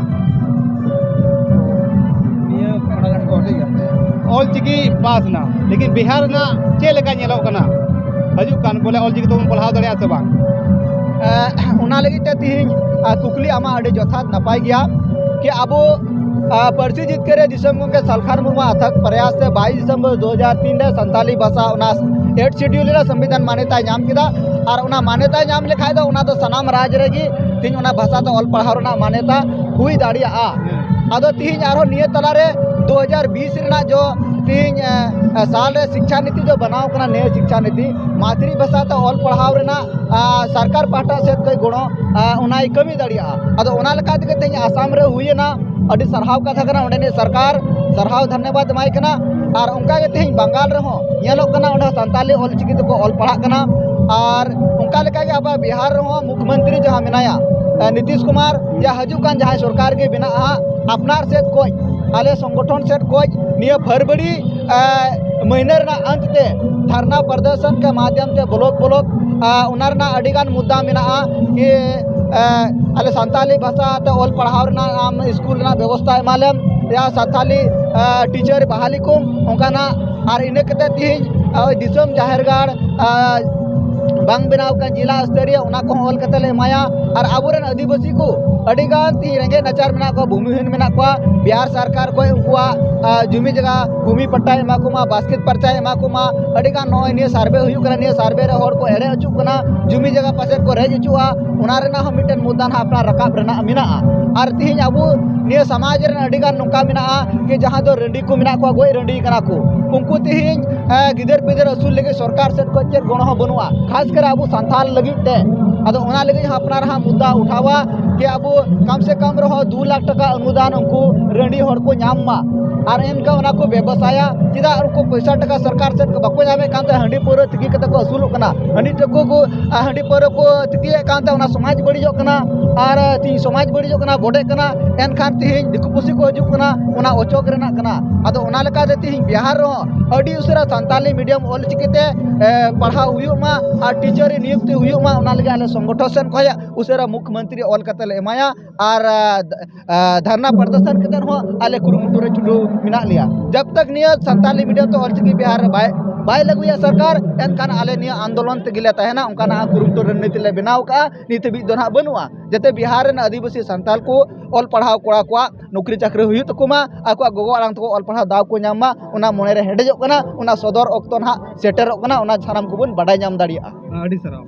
ᱱᱤᱭᱟᱹ ᱠᱟᱱᱟᱰᱟ ᱠᱚ ᱴᱷᱤᱠ ᱜᱮᱭᱟ᱾ ᱚᱞ ᱪᱤᱠᱤ ᱯᱟᱥ ᱱᱟ, ᱞᱮᱠᱤᱱ ᱵᱤᱦᱟᱨ ᱨᱮᱱᱟᱜ ᱪᱮᱫ ᱞᱮᱠᱟ ᱧᱮᱞᱚᱜ ᱠᱟᱱᱟ? ᱦᱤᱡᱩᱜ ᱠᱟᱱ ᱵᱚᱞᱮ ᱚᱞ ᱪᱤᱠᱤ ᱛᱮᱵᱚᱱ ᱯᱟᱲᱦᱟᱣ ᱫᱟᱲᱮᱭᱟᱜᱼᱟ ᱥᱮ ᱵᱟᱝ? ᱚᱱᱟ ᱞᱟᱹᱜᱤᱫ ᱛᱮ ᱛᱤᱦᱤᱧ ᱠᱩᱠᱞᱤ ᱟᱢᱟᱜ ᱟᱹᱰᱤ ᱡᱚᱛᱷᱟᱛ, ᱱᱟᱯᱟᱭ ᱜᱮᱭᱟ᱾ ᱠᱤ ᱟᱵᱚ ᱯᱟᱹᱨᱥᱤ ᱡᱤᱛᱠᱟᱹᱨ ᱨᱮ ᱫᱤᱥᱚᱢ ᱜᱚᱢᱠᱮ ᱥᱟᱞᱠᱷᱟᱱ ᱢᱩᱨᱢᱩ ᱟᱛᱷᱟᱠ ᱯᱨᱟᱭᱟᱥ ᱛᱮ ᱵᱟᱭᱤᱥ ᱰᱤᱥᱮᱢᱵᱚᱨ ᱫᱩ ᱦᱟᱡᱟᱨ ᱛᱤᱱ ᱨᱮ ᱥᱟᱱᱛᱟᱞᱤ ᱵᱷᱟᱥᱟ ᱚᱱᱟ ᱮᱭᱤᱴ ᱥᱤᱰᱤᱭᱩᱞ ᱨᱮ ᱥᱚᱝᱵᱤᱫᱷᱟᱱ ᱢᱟᱱᱭᱚᱛᱟᱭ ᱧᱟᱢ ᱠᱮᱫᱟ᱾ ᱟᱨ ᱚᱱᱟ ᱢᱟᱱᱭᱚᱛᱟᱭ ᱧᱟᱢ ᱞᱮᱠᱷᱟᱡ ᱫᱚ ᱚᱱᱟ ᱫᱚ ᱥᱟᱱᱟᱢ ᱨᱟᱡᱽ ᱨᱮᱜᱮ ᱛᱤᱦᱤᱧ ᱚᱱᱟ ᱵᱷᱟᱥᱟ ᱛᱮ ᱚᱞ ᱯᱟᱲᱦᱟᱣ ᱨᱮᱱᱟᱜ ᱢᱟᱱᱭᱚᱛᱟ ᱦᱩᱭ ᱫᱟᱲᱮᱭᱟᱜᱼᱟ᱾ ᱟᱫᱚ ᱛᱤᱦᱤᱧ ᱟᱨᱦᱚᱸ ᱱᱤᱭᱟᱹ ᱛᱟᱞᱟᱨᱮ ᱫᱩ ᱦᱟᱡᱟᱨ ᱵᱤᱥ ᱨᱮᱱᱟᱜ ᱡᱚ ᱛᱤᱦᱤᱧ ᱥᱟᱞ ᱨᱮ ᱥᱤᱠᱪᱷᱟ ᱱᱤᱛᱤ ᱫᱚ ᱵᱮᱱᱟᱣ ᱠᱟᱱᱟ᱾ ᱱᱤᱭᱟᱹ ᱥᱤᱠᱪᱷᱟ ᱱᱤᱛᱤ ᱢᱟᱛᱨᱤ ᱵᱷᱟᱥᱟ ᱛᱮ ᱚᱞ ᱯᱟᱲᱦᱟᱣ ᱨᱮᱱᱟᱜ ᱥᱚᱨᱠᱟᱨ ᱯᱟᱦᱴᱟ ᱥᱮᱫ ᱠᱷᱚᱱ ᱜᱚᱲᱚ ᱚᱱᱟᱭ ᱠᱟᱹᱢᱤ ᱫᱟᱲᱮᱭᱟᱜᱼᱟ᱾ ᱟᱫᱚ ᱚᱱᱟ ᱞᱮᱠᱟ ᱛᱮᱜᱮ ᱛᱮᱦᱮᱧ ᱟᱥᱟᱢ ᱨᱮ ᱦᱩᱭᱮᱱᱟ, ᱟᱹᱰᱤ ᱥᱟᱨᱦᱟᱣ ᱠᱟᱛᱷᱟ ᱠᱟᱱᱟ᱾ ᱚᱸᱰᱮᱱᱤᱡ ᱥᱚᱨᱠᱟᱨ ᱥᱟᱨᱦᱟᱣ ᱫᱷᱚᱱᱭᱚᱵᱟᱫ ᱮᱢᱟᱭ ᱠᱟᱱᱟ᱾ ᱟᱨ ᱚᱱᱠᱟ ᱜᱮ ᱛᱮᱦᱮᱧ ᱵᱟᱝᱜᱟᱞ ᱨᱮᱦᱚᱸ ᱧᱮᱞᱚᱜ ᱠᱟᱱᱟ, ᱚᱸᱰᱮ ᱥᱟᱱᱛᱟᱞᱤ ᱚᱞ ᱪᱤᱠᱤ ᱛᱮᱠᱚ ᱚᱞ ᱯᱟᱲᱦᱟᱜ ᱠᱟᱱᱟ᱾ ᱟᱨ ᱚᱱᱠᱟ ᱞᱮᱠᱟ ᱜᱮ ᱟᱵᱚᱣᱟᱜ ᱵᱤᱦᱟᱨ ᱨᱮᱦᱚᱸ ᱢᱩᱠᱷᱭᱚᱢᱚᱱᱛᱨᱤ ᱡᱟᱦᱟᱸ ᱢᱮᱱᱟᱭᱟ, ᱱᱤᱛᱤᱥ ᱠᱩᱢᱟᱨ, ᱡᱟ ᱦᱤᱡᱩᱜ ᱠᱟᱱ ᱡᱟᱦᱟᱸᱭ ᱥᱚᱨᱠᱟᱨ ᱜᱮ ᱵᱮᱱᱟᱜᱼᱟ ᱦᱟᱸᱜ, ᱟᱯᱱᱟᱨ ᱥᱮᱫ ᱠᱷᱚᱡ, ᱟᱞᱮ ᱥᱚᱝᱜᱚᱴᱷᱚᱱ ᱥᱮᱫ ᱠᱷᱚᱡ ᱱᱤᱭᱟᱹ ᱯᱷᱮᱵᱽᱨᱩᱣᱟᱨᱤ ᱢᱟᱹᱦᱱᱟᱹ ᱨᱮᱱᱟᱜ ᱟᱱᱛ ᱛᱮ ᱫᱷᱟᱨᱱᱟ ᱯᱨᱚᱫᱚᱨᱥᱚᱱ ᱠᱮ ᱢᱟᱫᱷᱭᱚᱢ ᱛᱮ ᱵᱞᱚᱠ ᱵᱞᱚᱠ ᱚᱱᱟ ᱨᱮᱱᱟᱜ ᱟᱹᱰᱤ ᱜᱟᱱ ᱢᱩᱫᱽᱫᱟ ᱢᱮᱱᱟᱜᱼᱟ᱾ ᱠᱤ ᱟᱞᱮ ᱥᱟᱱᱛᱟᱞᱤ ᱵᱷᱟᱥᱟ ᱛᱮ ᱚᱞ ᱯᱟᱲᱦᱟᱣ ᱨᱮᱱᱟᱜ ᱟᱢ ᱥᱠᱩᱞ ᱨᱮᱱᱟᱜ ᱵᱮᱵᱚᱥᱛᱷᱟ ᱮᱢᱟ ᱞᱮᱢ, ᱭᱟ ᱥᱟᱱᱛᱟᱞᱤ ᱴᱤᱪᱟᱨ ᱵᱟᱦᱟᱞᱤ ᱠᱚ ᱚᱱᱠᱟᱱᱟᱜ᱾ ᱟᱨ ᱤᱱᱟᱹ ᱠᱟᱛᱮ ᱛᱤᱦᱤᱧ ᱫᱤᱥᱚᱢ ᱡᱟᱦᱮᱨ ᱜᱟᱲ ᱵᱟᱝ ᱵᱮᱱᱟᱣ ᱠᱟᱱ ᱡᱮᱞᱟ ᱥᱛᱚᱨᱤᱭᱚ, ᱚᱱᱟ ᱠᱚᱦᱚᱸ ᱚᱞ ᱠᱟᱛᱮ ᱞᱮ ᱮᱢᱟᱭᱟ᱾ ᱟᱨ ᱟᱵᱚᱨᱮᱱ ᱟᱹᱫᱤᱵᱟᱹᱥᱤ ᱠᱚ ᱟᱹᱰᱤ ᱜᱟᱱ ᱛᱤᱦᱤᱧ ᱨᱮᱸᱜᱮᱡ ᱱᱟᱪᱟᱨ ᱢᱮᱱᱟᱜ ᱠᱚᱣᱟ, ᱵᱷᱩᱢᱤᱦᱤᱱ ᱢᱮᱱᱟᱜ ᱠᱚᱣᱟ, ᱵᱤᱦᱟᱨ ᱥᱚᱨᱠᱟᱨ ᱠᱷᱚᱱ ᱩᱱᱠᱩᱣᱟᱜ ᱡᱩᱢᱤ ᱡᱟᱭᱜᱟ ᱵᱷᱩᱢᱤ ᱯᱟᱴᱴᱟᱭ ᱮᱢᱟ ᱠᱚᱢᱟ, ᱵᱟᱥᱠᱮᱛ ᱯᱟᱨᱪᱟᱭ ᱮᱢᱟ ᱠᱚᱢᱟ᱾ ᱟᱹᱰᱤ ᱜᱟᱱ ᱱᱚᱜᱼᱚᱭ ᱱᱤᱭᱟᱹ ᱥᱟᱨᱵᱷᱮ ᱦᱩᱭᱩᱜ ᱠᱟᱱᱟ, ᱱᱤᱭᱟᱹ ᱥᱟᱨᱵᱷᱮ ᱨᱮ ᱦᱚᱲ ᱠᱚ ᱮᱲᱮ ᱦᱚᱪᱚᱜ ᱠᱟᱱᱟ, ᱡᱩᱢᱤ ᱡᱟᱭᱜᱟ ᱯᱟᱥᱮᱡ ᱠᱚ ᱨᱮᱡ ᱦᱚᱪᱚᱜᱼᱟ, ᱚᱱᱟ ᱨᱮᱱᱟᱜ ᱦᱚᱸ ᱢᱤᱫᱴᱮᱱ ᱢᱩᱫᱽᱫᱟ ᱱᱟᱦᱟᱜ ᱟᱯᱱᱟᱨ ᱨᱟᱠᱟᱵ ᱨᱮᱱᱟᱜ ᱢᱮᱱᱟᱜᱼᱟ᱾ ᱟᱨ ᱛᱤᱦᱤᱧ ᱟᱵᱚ ᱱᱤᱭᱟᱹ ᱥᱚᱢᱟᱡᱽ ᱨᱮᱱ ᱟᱹᱰᱤ ᱜᱟᱱ ᱱᱚᱝᱠᱟ ᱢᱮᱱᱟᱜᱼᱟ ᱡᱮ ᱡᱟᱦᱟᱸ ᱫᱚ ᱨᱟᱺᱰᱤ ᱠᱚ ᱢᱮᱱᱟᱜ ᱠᱚᱣᱟ, ᱜᱚᱡ ᱨᱟᱺᱰᱤ ᱠᱟᱱᱟ ᱠᱚ, ᱩᱱᱠᱩ ᱛᱤᱦᱤᱧ ᱜᱤᱫᱟᱹᱨ ᱯᱤᱫᱟᱹᱨ ᱟᱹᱥᱩᱞ ᱞᱟᱹᱜᱤᱫ ᱥᱚᱨᱠᱟᱨ ᱥᱮᱫ ᱠᱷᱚᱱ ᱪᱮᱫ ᱜᱚᱲᱚ ᱦᱚᱸ ᱵᱟᱹᱱᱩᱜᱼᱟ, ᱠᱷᱟᱥ ᱠᱟᱨ ᱟᱵᱚ ᱥᱟᱱᱛᱟᱞ ᱞᱟᱹᱜᱤᱫ ᱛᱮ᱾ ᱟᱫᱚ ᱚᱱᱟ ᱞᱟᱹᱜᱤᱫ ᱦᱚᱸ ᱟᱯᱱᱟᱨ ᱦᱟᱸᱜ ᱢᱩᱫᱽᱫᱟ ᱩᱴᱷᱟᱣᱟ᱾ ᱟᱵᱚ ᱠᱟᱢ ᱥᱮ ᱠᱟᱢ ᱨᱮᱦᱚᱸ ᱫᱩ ᱞᱟᱠᱷ ᱴᱟᱠᱟ ᱚᱱᱩᱫᱟᱱ ᱩᱱᱠᱩ ᱨᱟᱺᱰᱤ ᱦᱚᱲ ᱠᱚ ᱧᱟᱢ ᱢᱟ᱾ ᱟᱨ ᱮᱱᱠᱷᱟᱱ ᱚᱱᱟ ᱠᱚ ᱵᱮᱵᱚᱥᱟᱭᱟ, ᱪᱮᱫᱟᱜ ᱩᱱᱠᱩ ᱯᱚᱭᱥᱟ ᱴᱟᱠᱟ ᱥᱚᱨᱠᱟᱨ ᱥᱮᱫ ᱠᱷᱚᱱ ᱵᱟᱠᱚ ᱧᱟᱢᱮᱫ ᱠᱟᱱ ᱛᱟᱦᱮᱸ, ᱦᱟᱺᱰᱤ ᱯᱟᱹᱣᱨᱟᱹ ᱛᱤᱠᱤ ᱠᱟᱛᱮ ᱠᱚ ᱟᱹᱥᱩᱞᱚᱜ ᱠᱟᱱᱟ, ᱦᱟᱺᱰᱤ ᱴᱟᱹᱠᱩ ᱠᱚ, ᱟᱨ ᱦᱟᱺᱰᱤ ᱯᱟᱹᱣᱨᱟᱹ ᱠᱚ ᱛᱤᱠᱤᱭᱮᱫ ᱠᱟᱱ ᱛᱟᱦᱮᱸ, ᱚᱱᱟ ᱥᱚᱢᱟᱡᱽ ᱵᱟᱹᱲᱤᱡᱚᱜ ᱠᱟᱱᱟ᱾ ᱟᱨ ᱛᱤᱦᱤᱧ ᱥᱚᱢᱟᱡᱽ ᱵᱟᱹᱲᱤᱡᱚᱜ ᱠᱟᱱᱟ, ᱵᱚᱰᱮᱜ ᱠᱟᱱᱟ, ᱮᱱᱠᱷᱟᱱ ᱛᱤᱦᱤᱧ ᱫᱤᱠᱩ ᱯᱩᱥᱤ ᱠᱚ ᱦᱤᱡᱩᱜ ᱠᱟᱱᱟ, ᱚᱱᱟ ᱚᱪᱚᱜ ᱨᱮᱱᱟᱜ ᱠᱟᱱᱟ᱾ ᱟᱫᱚ ᱚᱱᱟ ᱞᱮᱠᱟᱛᱮ ᱛᱤᱦᱤᱧ ᱵᱤᱦᱟᱨ ᱨᱮᱦᱚᱸ ᱟᱹᱰᱤ ᱩᱥᱟᱹᱨᱟ ᱥᱟᱱᱛᱟᱞᱤ ᱢᱤᱰᱤᱭᱟᱢ ᱚᱞ ᱪᱤᱠᱤᱛᱮ, ᱮ, ᱯᱟᱲᱦᱟᱣ ᱦᱩᱭᱩᱜ ᱢᱟ ᱟᱨ ᱴᱤᱪᱟᱨ ᱨᱮ ᱱᱤᱭᱩᱠᱛᱤ ᱦᱩᱭᱩᱜ ᱢᱟ, ᱚᱱᱟ ᱞᱟᱹᱜᱤᱫ ᱟᱞᱮ ᱥᱚᱝᱜᱚᱴᱷᱚᱱ ᱥᱮᱱ ᱠᱷᱚᱱ ᱩᱥᱟᱹᱨᱟ ᱢᱩᱠᱷᱭᱚᱢᱚᱱᱛᱨᱤ ᱚᱞ ᱠᱟᱛᱮ ᱞᱮ ᱮᱢᱟᱭᱟ᱾ ᱟᱨ, ᱟ, ᱫᱷᱟᱨᱱᱟ ᱯᱨᱚᱫᱚᱨᱥᱚᱱ ᱠᱟᱛᱮ ᱦᱚᱸ ᱟᱞᱮ ᱠᱩᱨᱩᱢᱩᱴᱩ ᱨᱮ ᱪᱷᱩᱴᱟᱹᱣ ᱢᱮᱱᱟᱜ ᱞᱮᱭᱟ᱾ ᱡᱟᱵ ᱛᱟᱠ ᱱᱤᱭᱟᱹ ᱥᱟᱱᱛᱟᱞᱤ ᱢᱤᱰᱤᱭᱟᱢ ᱛᱮ ᱚᱞᱪᱤᱠᱤ ᱵᱤᱦᱟᱨ ᱨᱮ ᱵᱟᱭ, ᱵᱟᱭ ᱞᱟᱹᱜᱩᱭᱟ ᱥᱚᱨᱠᱟᱨ, ᱮᱱᱠᱷᱟᱱ ᱟᱞᱮ ᱱᱤᱭᱟᱹ ᱟᱱᱫᱳᱞᱚᱱ ᱛᱮᱜᱮ ᱞᱮ ᱛᱟᱦᱮᱱᱟ᱾ ᱚᱱᱠᱟᱱᱟᱜ ᱠᱩᱨᱩᱢᱩᱴᱩ ᱨᱚᱱᱱᱤᱛᱤ ᱞᱮ ᱵᱮᱱᱟᱣ ᱠᱟᱜᱼᱟ, ᱱᱤᱛ ᱦᱟᱹᱵᱤᱡ ᱫᱚ ᱱᱟᱦᱟᱜ ᱵᱟᱹᱱᱩᱜᱼᱟ᱾ ᱡᱟᱛᱮ ᱵᱤᱦᱟᱨ ᱨᱮᱱ ᱟᱹᱫᱤᱵᱟᱹᱥᱤ ᱥᱟᱱᱛᱟᱞ ᱠᱚ ᱚᱞ ᱯᱟᱲᱦᱟᱣ ᱠᱚᱲᱟ ᱠᱚᱣᱟᱜ ᱱᱚᱠᱨᱤ ᱪᱟᱹᱠᱨᱤ ᱦᱩᱭᱩᱜ ᱛᱟᱠᱚ ᱢᱟ, ᱟᱠᱚᱣᱟᱜ ᱜᱚᱜᱚ ᱟᱲᱟᱝ ᱛᱮᱠᱚ ᱚᱞ ᱯᱟᱲᱦᱟᱣ ᱫᱟᱣ ᱠᱚ ᱧᱟᱢ ᱢᱟ, ᱚᱱᱟ ᱢᱚᱱᱮ ᱨᱮ ᱦᱮᱰᱮᱡᱚᱜ ᱠᱟᱱᱟ᱾ ᱚᱱᱟ ᱥᱚᱫᱚᱨ ᱚᱠᱛᱚ ᱱᱟᱦᱟᱜ ᱥᱮᱴᱮᱨᱚᱜ ᱠᱟᱱᱟ, ᱚᱱᱟ ᱥᱟᱱᱟᱢ ᱠᱚᱵᱚᱱ ᱵᱟᱰᱟᱭ ᱧᱟᱢ ᱫᱟᱲᱮᱭᱟᱜᱼᱟ᱾ ᱟᱹᱰᱤ ᱥᱟᱨᱦᱟᱣ᱾